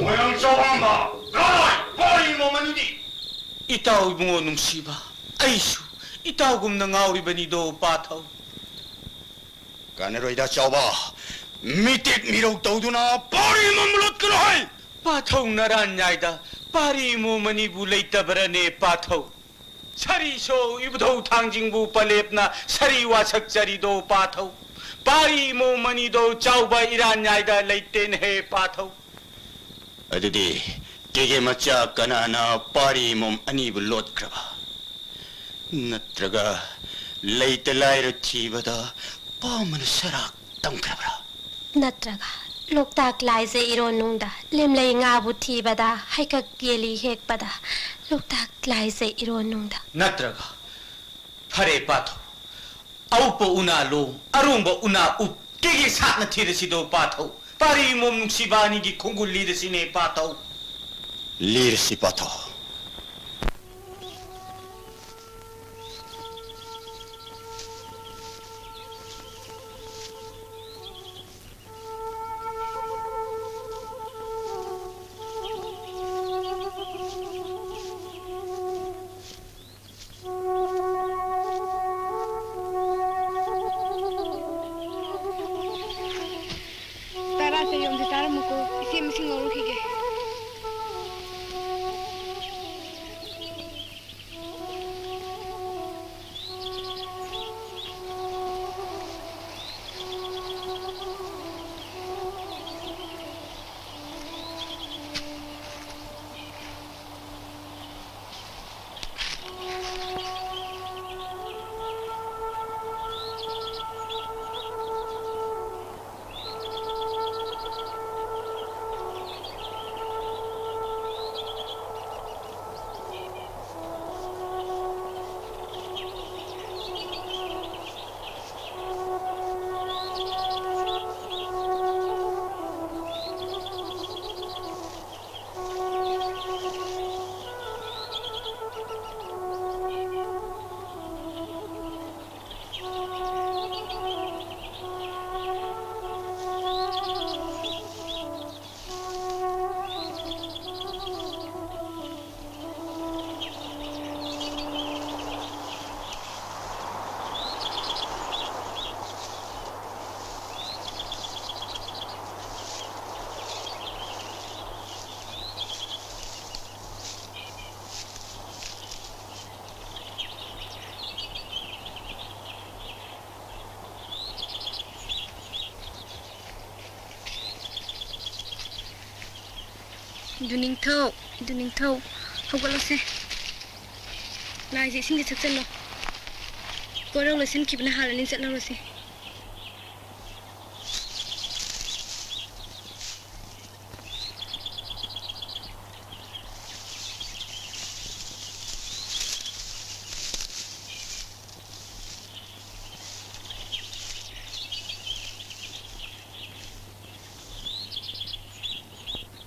ꯃꯣꯏꯔꯥꯡ ꯆꯥꯎꯕꯥꯝꯕ, ꯀꯗꯥꯏ? ꯀꯔꯤ ꯃꯃꯜꯗꯤ? ꯏꯇꯥꯎ ꯏꯕꯨꯡꯉꯣ ꯅꯨꯡꯁꯤꯕ, ꯑꯩꯁꯨ ꯏꯇꯥꯎꯒꯨꯝꯅ ꯉꯥꯎꯔꯤꯕꯅꯤꯗꯣ ꯄꯥꯊꯧ꯫ ꯀꯥꯟꯅꯔꯣꯏꯗ ꯆꯥꯎꯕ, ꯃꯤꯇꯤꯛ ꯃꯤꯔꯧ ꯇꯧꯗꯨꯅ ꯄꯥꯔꯤ ꯃꯝ ꯂꯣꯠꯀꯅꯨ ꯍꯥꯏ꯫ ꯄꯥꯊꯧ ꯅꯔꯥꯟ ꯌꯥꯏꯗ, ꯄꯥꯔꯤ ꯏꯃꯣꯝ ꯑꯅꯤꯕꯨ ꯂꯩꯇꯕꯔꯅꯦ ꯄꯥꯊꯧ? ꯁꯥꯔꯤꯁꯣ ꯏꯕꯨꯙꯧ ꯊꯥꯡꯖꯤꯡꯕꯨ ꯄꯂꯦꯞꯅ ꯁꯥꯔꯤ ꯋꯥꯁꯛꯆꯔꯤꯗꯣ ꯄꯥꯊꯧ꯫ ꯄꯥꯔꯤ ꯏꯃꯣꯝ ꯑꯅꯤꯗꯣ ꯆꯥꯎꯕ ꯏꯔꯥꯟ ꯌꯥꯏꯗ ꯂꯩꯇꯦꯅꯦꯍꯦ ꯄꯥꯊꯧ꯫ ꯑꯗꯨꯗꯤ ꯀꯦꯒꯦ ꯃꯆꯥ ꯀꯅꯥꯅ ꯄꯥꯔꯤ ꯏꯃꯣꯝ ꯑꯅꯤꯕꯨ ꯂꯣꯠꯈ꯭ꯔꯕ? ꯅꯠꯇ꯭ꯔꯒ ꯂꯩꯇ ꯂꯥꯏꯔ ꯊꯤꯕꯗ ꯄꯥꯝꯕꯅ ꯁꯔꯥꯛ ꯇꯝꯈ꯭ꯔꯕ꯭ꯔꯥ? ꯅꯠꯇ꯭ꯔꯒ ꯂꯣꯛꯇꯥꯛ ꯂꯥꯏꯖ ꯏꯔꯣꯟꯅꯨꯡꯗ, ꯂꯦꯝꯂꯩ ꯉꯥꯕꯨ ꯊꯤꯕꯗ, ꯍꯩꯀꯛ ꯌꯦꯜꯂꯤ ꯍꯦꯛꯄꯗ, ꯂꯣꯛꯇꯥꯛ ꯂꯥꯏꯖ ꯏꯔꯣꯟꯅꯨꯡꯗ꯫ ꯅꯠꯇ꯭ꯔꯒ, ꯐꯔꯦ ꯄꯥꯊꯧ, ꯑꯎꯞꯄ ꯎꯅꯥ ꯂꯣꯡ, ꯑꯔꯣꯡꯕ ꯎꯅꯥ ꯎꯞ, ꯀꯦꯒꯦ ꯁꯥꯠꯅ ꯊꯤꯔꯁꯤꯗꯣ ꯄꯥꯊꯧ, ꯄꯥꯔꯤ ꯃꯣꯝ ꯅꯨꯡꯁꯤꯕ ꯑꯅꯤꯒꯤ ꯈꯣꯡꯒꯨꯜ ꯂꯤꯔꯁꯤꯅꯦ ꯄꯥꯊꯧ꯫ ꯂꯤꯔꯁꯤ ꯄꯥꯊꯧ꯫ ꯇꯔꯥ ꯆꯌꯣꯝꯁꯦ ꯆꯥꯔꯝꯃꯨꯀꯣ꯫ ꯏꯆꯦ ꯃꯁꯤꯡ ꯂꯧꯔꯨꯈꯤꯒꯦ꯫ ꯏꯗꯨ ꯅꯤꯡꯊꯧ, ꯏꯗꯨ ꯅꯤꯡꯊꯧ, ꯍꯧꯒꯠꯂꯁꯦ꯫ ꯂꯥꯏꯁꯦ ꯏꯁꯤꯡꯗ ꯊꯛꯆꯜꯂꯣ꯫ ꯀꯣꯏꯔꯧ ꯂꯣꯏꯁꯤꯟꯈꯤꯕꯅ ꯍꯥꯜꯂꯅꯤ, ꯆꯠꯍꯧꯔꯁꯤ꯫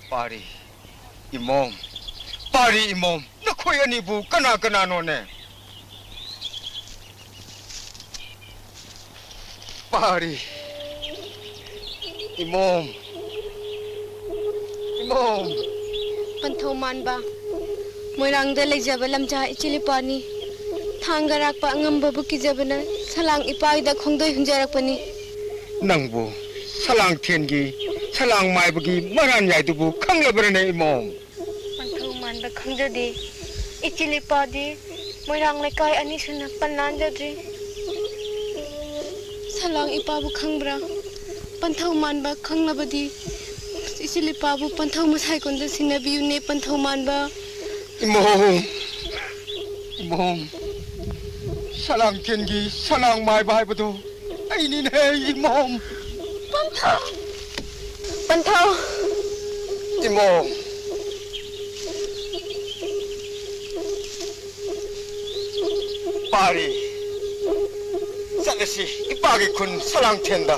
ꯄꯥꯔꯤ, ꯏꯃꯣꯝ, ꯄꯥꯔꯤ, ꯏꯃꯣꯝ, ꯅꯈꯣꯏ ꯑꯅꯤꯕꯨ ꯀꯅꯥ ꯀꯅꯥꯅꯣꯅꯦ? ꯄꯥꯔꯤ, ꯏꯃꯣꯝ, ꯏꯃꯣꯝ꯫ ꯄꯟꯊꯧ ꯃꯥꯟꯕ, ꯃꯣꯏꯔꯥꯡꯗ ꯂꯩꯖꯕ ꯂꯝꯖꯥ ꯏꯆꯤꯜ ꯏꯄꯥꯅꯤ꯫ ꯊꯥꯡꯒ ꯔꯥꯛꯄ ꯑꯉꯝꯕꯕꯨ ꯀꯤꯖꯕꯅ ꯁꯂꯥꯡ ꯏꯄꯥꯒꯤꯗ ꯈꯣꯡꯗꯣꯏ ꯍꯨꯟꯖꯔꯛꯄꯅꯤ꯫ ꯅꯪꯕꯨ ꯁꯂꯥꯡꯊꯦꯟꯒꯤ ꯁꯂꯥꯡ ꯃꯥꯏꯕꯒꯤ ꯃꯔꯥꯟ ꯌꯥꯏꯗꯨꯕꯨ ꯈꯪꯂꯕ꯭ꯔꯅꯦ, ꯏꯃꯣꯝ? ꯄꯟꯊꯧ ꯃꯥꯟꯕ ꯈꯪꯖꯗꯦ꯫ ꯏꯆꯤꯜ ꯏꯄꯥꯗꯤ ꯃꯣꯏꯔꯥꯡ ꯂꯩꯀꯥꯏ ꯑꯅꯤ ꯁꯨꯅ ꯄꯟ ꯂꯥꯟꯖꯗ꯭ꯔꯤ꯫ ꯁꯂꯥꯡ ꯏꯄꯥꯕꯨ ꯈꯪꯕ꯭ꯔꯥ? ꯄꯟꯊꯧ ꯃꯥꯟꯕ ꯈꯪꯂꯕꯗꯤ ꯏꯆꯤꯜ ꯏꯄꯥꯕꯨ ꯄꯟꯊꯧ ꯃꯁꯥꯏꯀꯣꯟꯗ ꯁꯤꯟꯅꯕꯤꯌꯨꯅꯦ, ꯄꯟꯊꯧ ꯃꯥꯟꯕ꯫ ꯏꯃꯣꯝ, ꯏꯃꯣꯝ, ꯁꯂꯥꯡꯊꯦꯟꯒꯤ ꯁꯂꯥꯡ ꯃꯥꯏꯕ ꯍꯥꯏꯕꯗꯨ ꯑꯩꯅꯤꯅꯦ, ꯏꯃꯣꯝ꯫ ꯄꯟꯊꯧ! ꯄꯟꯊꯧ! ꯏꯃꯣꯝ! ꯄꯥꯔꯤ, ꯆꯠꯂꯁꯤ ꯏꯄꯥꯒꯤ ꯈꯨꯟ ꯁꯂꯥꯡꯊꯦꯟꯗ꯫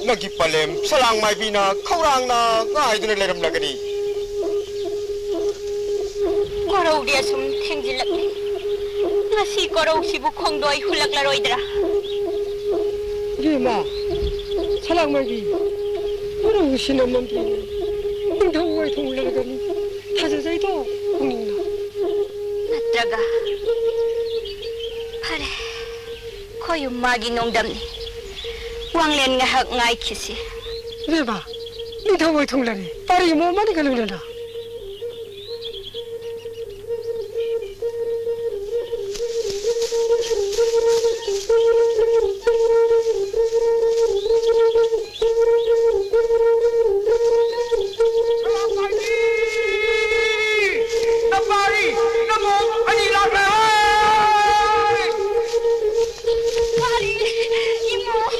ꯅꯪꯒꯤ ꯄꯂꯦꯝ ꯁꯂꯥꯡ ꯃꯥꯏꯕꯤꯅ ꯈꯧꯔꯥꯡꯅ ꯉꯥꯏꯗꯨꯅ ꯂꯩꯔꯝꯂꯒꯅꯤ꯫ ꯀꯣꯔꯧꯗꯤ ꯑꯁꯨꯝ ꯊꯦꯡꯖꯤꯜꯂꯛꯂꯦ꯫ ꯉꯁꯤ ꯀꯣꯔꯧꯁꯤꯕꯨ ꯈꯣꯡꯗꯣꯏ ꯍꯨꯜꯂꯛꯂꯔꯣꯏꯗ꯭ꯔꯥ? ꯏꯕꯦꯝꯃ, ꯁꯂꯥꯡ ꯃꯥꯏꯕꯤ, ꯀꯣꯔꯧꯒꯤ ꯁꯤꯟꯅꯃꯟꯗ꯭ꯔꯤꯅꯦ꯫ ꯅꯤꯡꯊꯧ ꯋꯥꯏꯊꯨꯡ ꯂꯩꯔꯒꯅꯤ꯫ ꯊꯥꯖꯖꯩꯗꯣ ꯄꯨꯛꯅꯤꯡꯅ꯫ ꯅꯠꯇ꯭ꯔꯒ, ꯐꯔꯦ, ꯈꯣꯏꯌꯨꯝ ꯃꯥꯒꯤ ꯅꯣꯡꯗꯝꯅꯤ꯫ ꯋꯥꯡꯂꯦꯟ ꯉꯥꯏꯍꯥꯛ ꯉꯥꯏꯈꯤꯁꯤ꯫ ꯏꯕꯦꯝꯃ, ꯅꯤꯡꯊꯧ ꯋꯥꯏꯊꯨꯡ ꯂꯩꯔꯦ꯫ ꯄꯥꯔꯤ ꯏꯃꯣꯝ ꯑꯃꯅꯤꯒ ꯂꯣꯏꯅꯅ꯫ ꯅꯄꯥꯔꯤ, ꯅꯃꯣꯝ ꯑꯅꯤ ꯂꯥꯛꯂꯦ! ꯄꯥꯔꯤ, ꯏꯃꯣꯝ꯫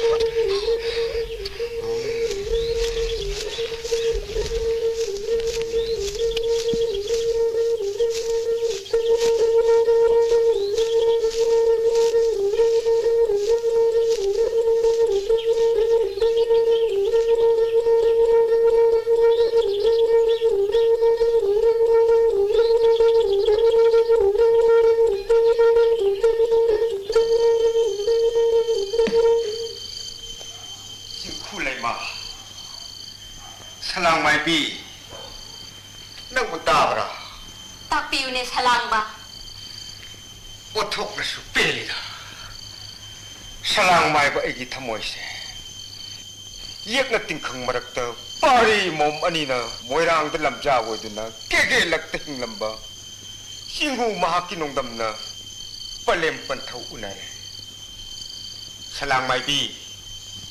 ꯁꯂꯥꯡ ꯃꯥꯏꯕꯤ, ꯅꯪꯕꯨ ꯇꯥꯕ꯭ꯔꯥ? ꯇꯥꯛꯄꯤꯌꯨꯅꯦ, ꯁꯂꯥꯡꯕ꯫ ꯑꯣꯊꯣꯛꯅꯁꯨ ꯄꯦꯜꯂꯤꯗ꯫ ꯁꯂꯥꯡ ꯃꯥꯏꯕ ꯑꯩꯒꯤ ꯊꯃꯣꯏꯁꯦ꯫ ꯌꯦꯛꯅ ꯇꯤꯡꯈꯪ ꯃꯔꯛꯇ ꯄꯥꯔꯤ ꯃꯣꯝ ꯑꯅꯤꯅ ꯃꯣꯏꯔꯥꯡꯗ ꯂꯝꯖꯥ ꯑꯣꯏꯗꯨꯅ ꯀꯦꯒꯦ ꯂꯛꯇ ꯍꯤꯡꯂꯝꯕ ꯆꯤꯡꯒꯨ ꯃꯍꯥꯛꯀꯤ ꯅꯣꯡꯗꯝꯅ ꯄꯂꯦꯝ ꯄꯟꯊꯧ ꯎꯅꯔꯦ꯫ ꯁꯂꯥꯡ ꯃꯥꯏꯕꯤ,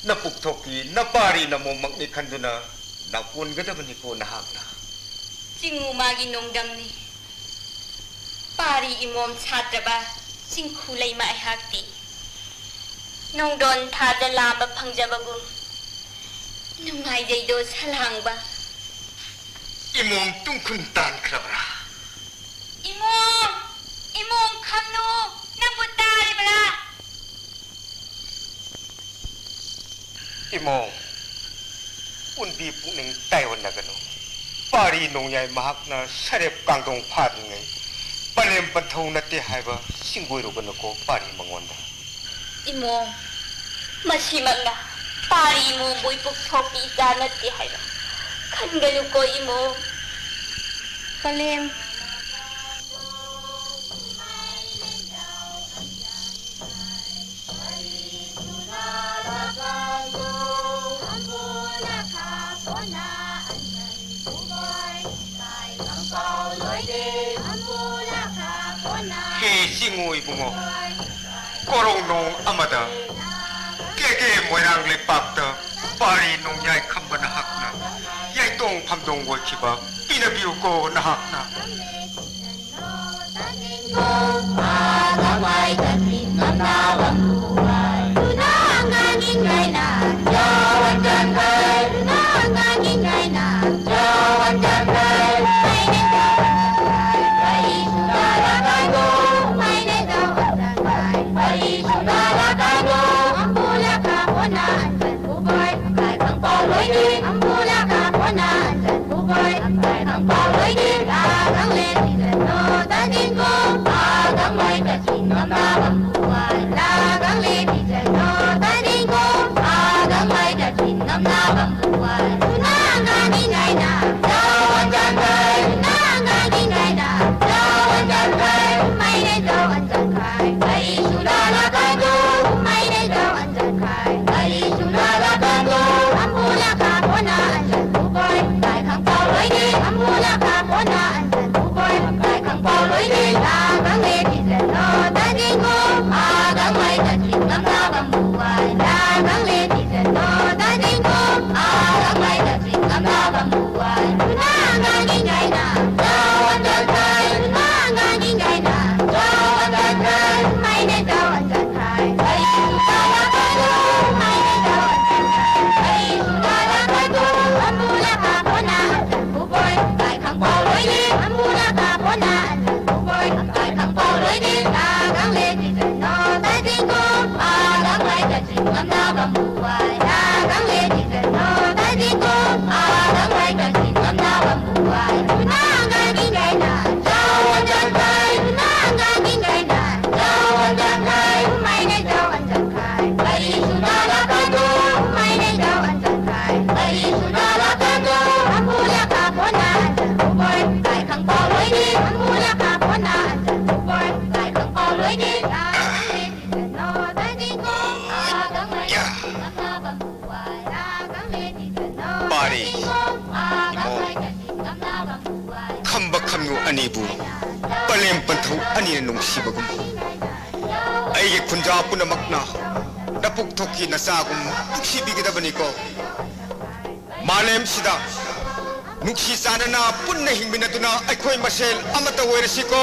ꯅꯄꯨꯛꯊꯣꯛꯀꯤ ꯅꯄꯥꯔꯤ ꯅꯃꯣꯝꯃꯛꯅꯤ ꯈꯟꯗꯨꯅ ꯅꯥꯎꯀꯣꯟꯒꯗꯕꯅꯤꯀꯣ ꯅꯍꯥꯛꯅ꯫ ꯆꯤꯡꯉꯨ ꯃꯥꯒꯤ ꯅꯣꯡꯗꯝꯅꯤ꯫ ꯄꯥꯔꯤ ꯏꯃꯣꯝ ꯁꯥꯠꯇ꯭ꯔꯕ ꯆꯤꯡꯈꯨ ꯂꯩꯃ ꯑꯩꯍꯥꯛꯇꯤ꯫ ꯅꯣꯡꯗꯣꯟ ꯊꯥꯗ ꯂꯥꯝꯕ ꯐꯪꯖꯕꯒꯨꯝ ꯅꯨꯡꯉꯥꯏꯖꯩꯗꯣ ꯁꯂꯥꯡꯕ꯫ ꯏꯃꯣꯝ ꯇꯨꯡꯈꯨꯟ ꯇꯥꯟꯈ꯭ꯔꯕ꯭ꯔꯥ? ꯏꯃꯣꯝ! ꯏꯃꯣꯝ ꯈꯝꯅꯨ! ꯅꯪꯕꯨ ꯇꯥꯔꯤꯕ꯭ꯔꯥ? ꯏꯃꯣꯝ, ꯄꯨꯟꯕꯤ ꯄꯨꯛꯅꯤꯡ ꯇꯥꯏꯑꯣꯟꯅꯒꯅꯨ꯫ ꯄꯥꯔꯤ ꯅꯣꯡꯌꯥꯏ ꯃꯍꯥꯛꯅ ꯁꯔꯦꯞ ꯀꯥꯡꯗꯣꯡ ꯐꯥꯗ꯭ꯔꯤꯉꯩ ꯄꯂꯦꯝ ꯄꯟꯊꯧ ꯅꯠꯇꯦ ꯍꯥꯏꯕ ꯁꯤꯡꯒꯣꯏꯔꯨꯒꯅꯨꯀꯣ ꯄꯥꯔꯤ ꯃꯉꯣꯟꯗ꯫ ꯏꯃꯣꯝ, ꯃꯁꯤꯃꯛꯅ ꯄꯥꯔꯤ ꯏꯃꯣꯝꯕꯨ ꯏꯄꯨꯛ ꯊꯣꯛꯄꯤ ꯏꯆꯥ ꯅꯠꯇꯦ ꯍꯥꯏꯕ ꯈꯟꯒꯅꯨꯀꯣ ꯏꯃꯣꯝ꯫ ꯄꯂꯦꯝ꯫ ꯍꯦ ꯆꯤꯡꯉꯨ ꯏꯕꯨꯡꯉꯣ, ꯀꯣꯔꯧꯅꯣꯡ ꯑꯃꯗ ꯀꯦꯒꯦ ꯃꯣꯏꯔꯥꯡ ꯂꯩꯄꯥꯛꯇ ꯄꯥꯔꯤ ꯅꯣꯡꯌꯥꯏ ꯈꯝꯕ ꯅꯍꯥꯛꯅ ꯌꯥꯏꯇꯣꯡ ꯐꯝꯗꯣꯡ ꯑꯣꯏꯈꯤꯕ ꯄꯤꯅꯕꯤꯌꯨꯀꯣ ꯅꯍꯥꯛꯅ꯫ ꯑꯔꯦ, ꯏꯃꯣ, ꯈꯝꯕ ꯈꯝꯅꯨ ꯑꯅꯤꯕꯨ ꯄꯂꯦꯝ ꯄꯟꯊꯧ ꯑꯅꯤꯅ ꯅꯨꯡꯁꯤꯕꯒꯨꯝ, ꯑꯩꯒꯤ ꯈꯨꯟꯖꯥ ꯄꯨꯝꯅꯃꯛꯅ ꯅꯄꯨꯛ ꯊꯣꯛꯀꯤ ꯅꯆꯥꯒꯨꯝ ꯅꯨꯡꯁꯤꯕꯤꯒꯗꯕꯅꯤꯀꯣ꯫ ꯃꯥꯂꯦꯝꯁꯤꯗ ꯅꯨꯡꯁꯤ ꯆꯥꯟꯅꯅ ꯄꯨꯟꯅ ꯍꯤꯡꯃꯤꯟꯅꯗꯨꯅ ꯑꯩꯈꯣꯏ ꯃꯁꯦꯜ ꯑꯃꯠꯇ ꯑꯣꯏꯔꯁꯤꯀꯣ꯫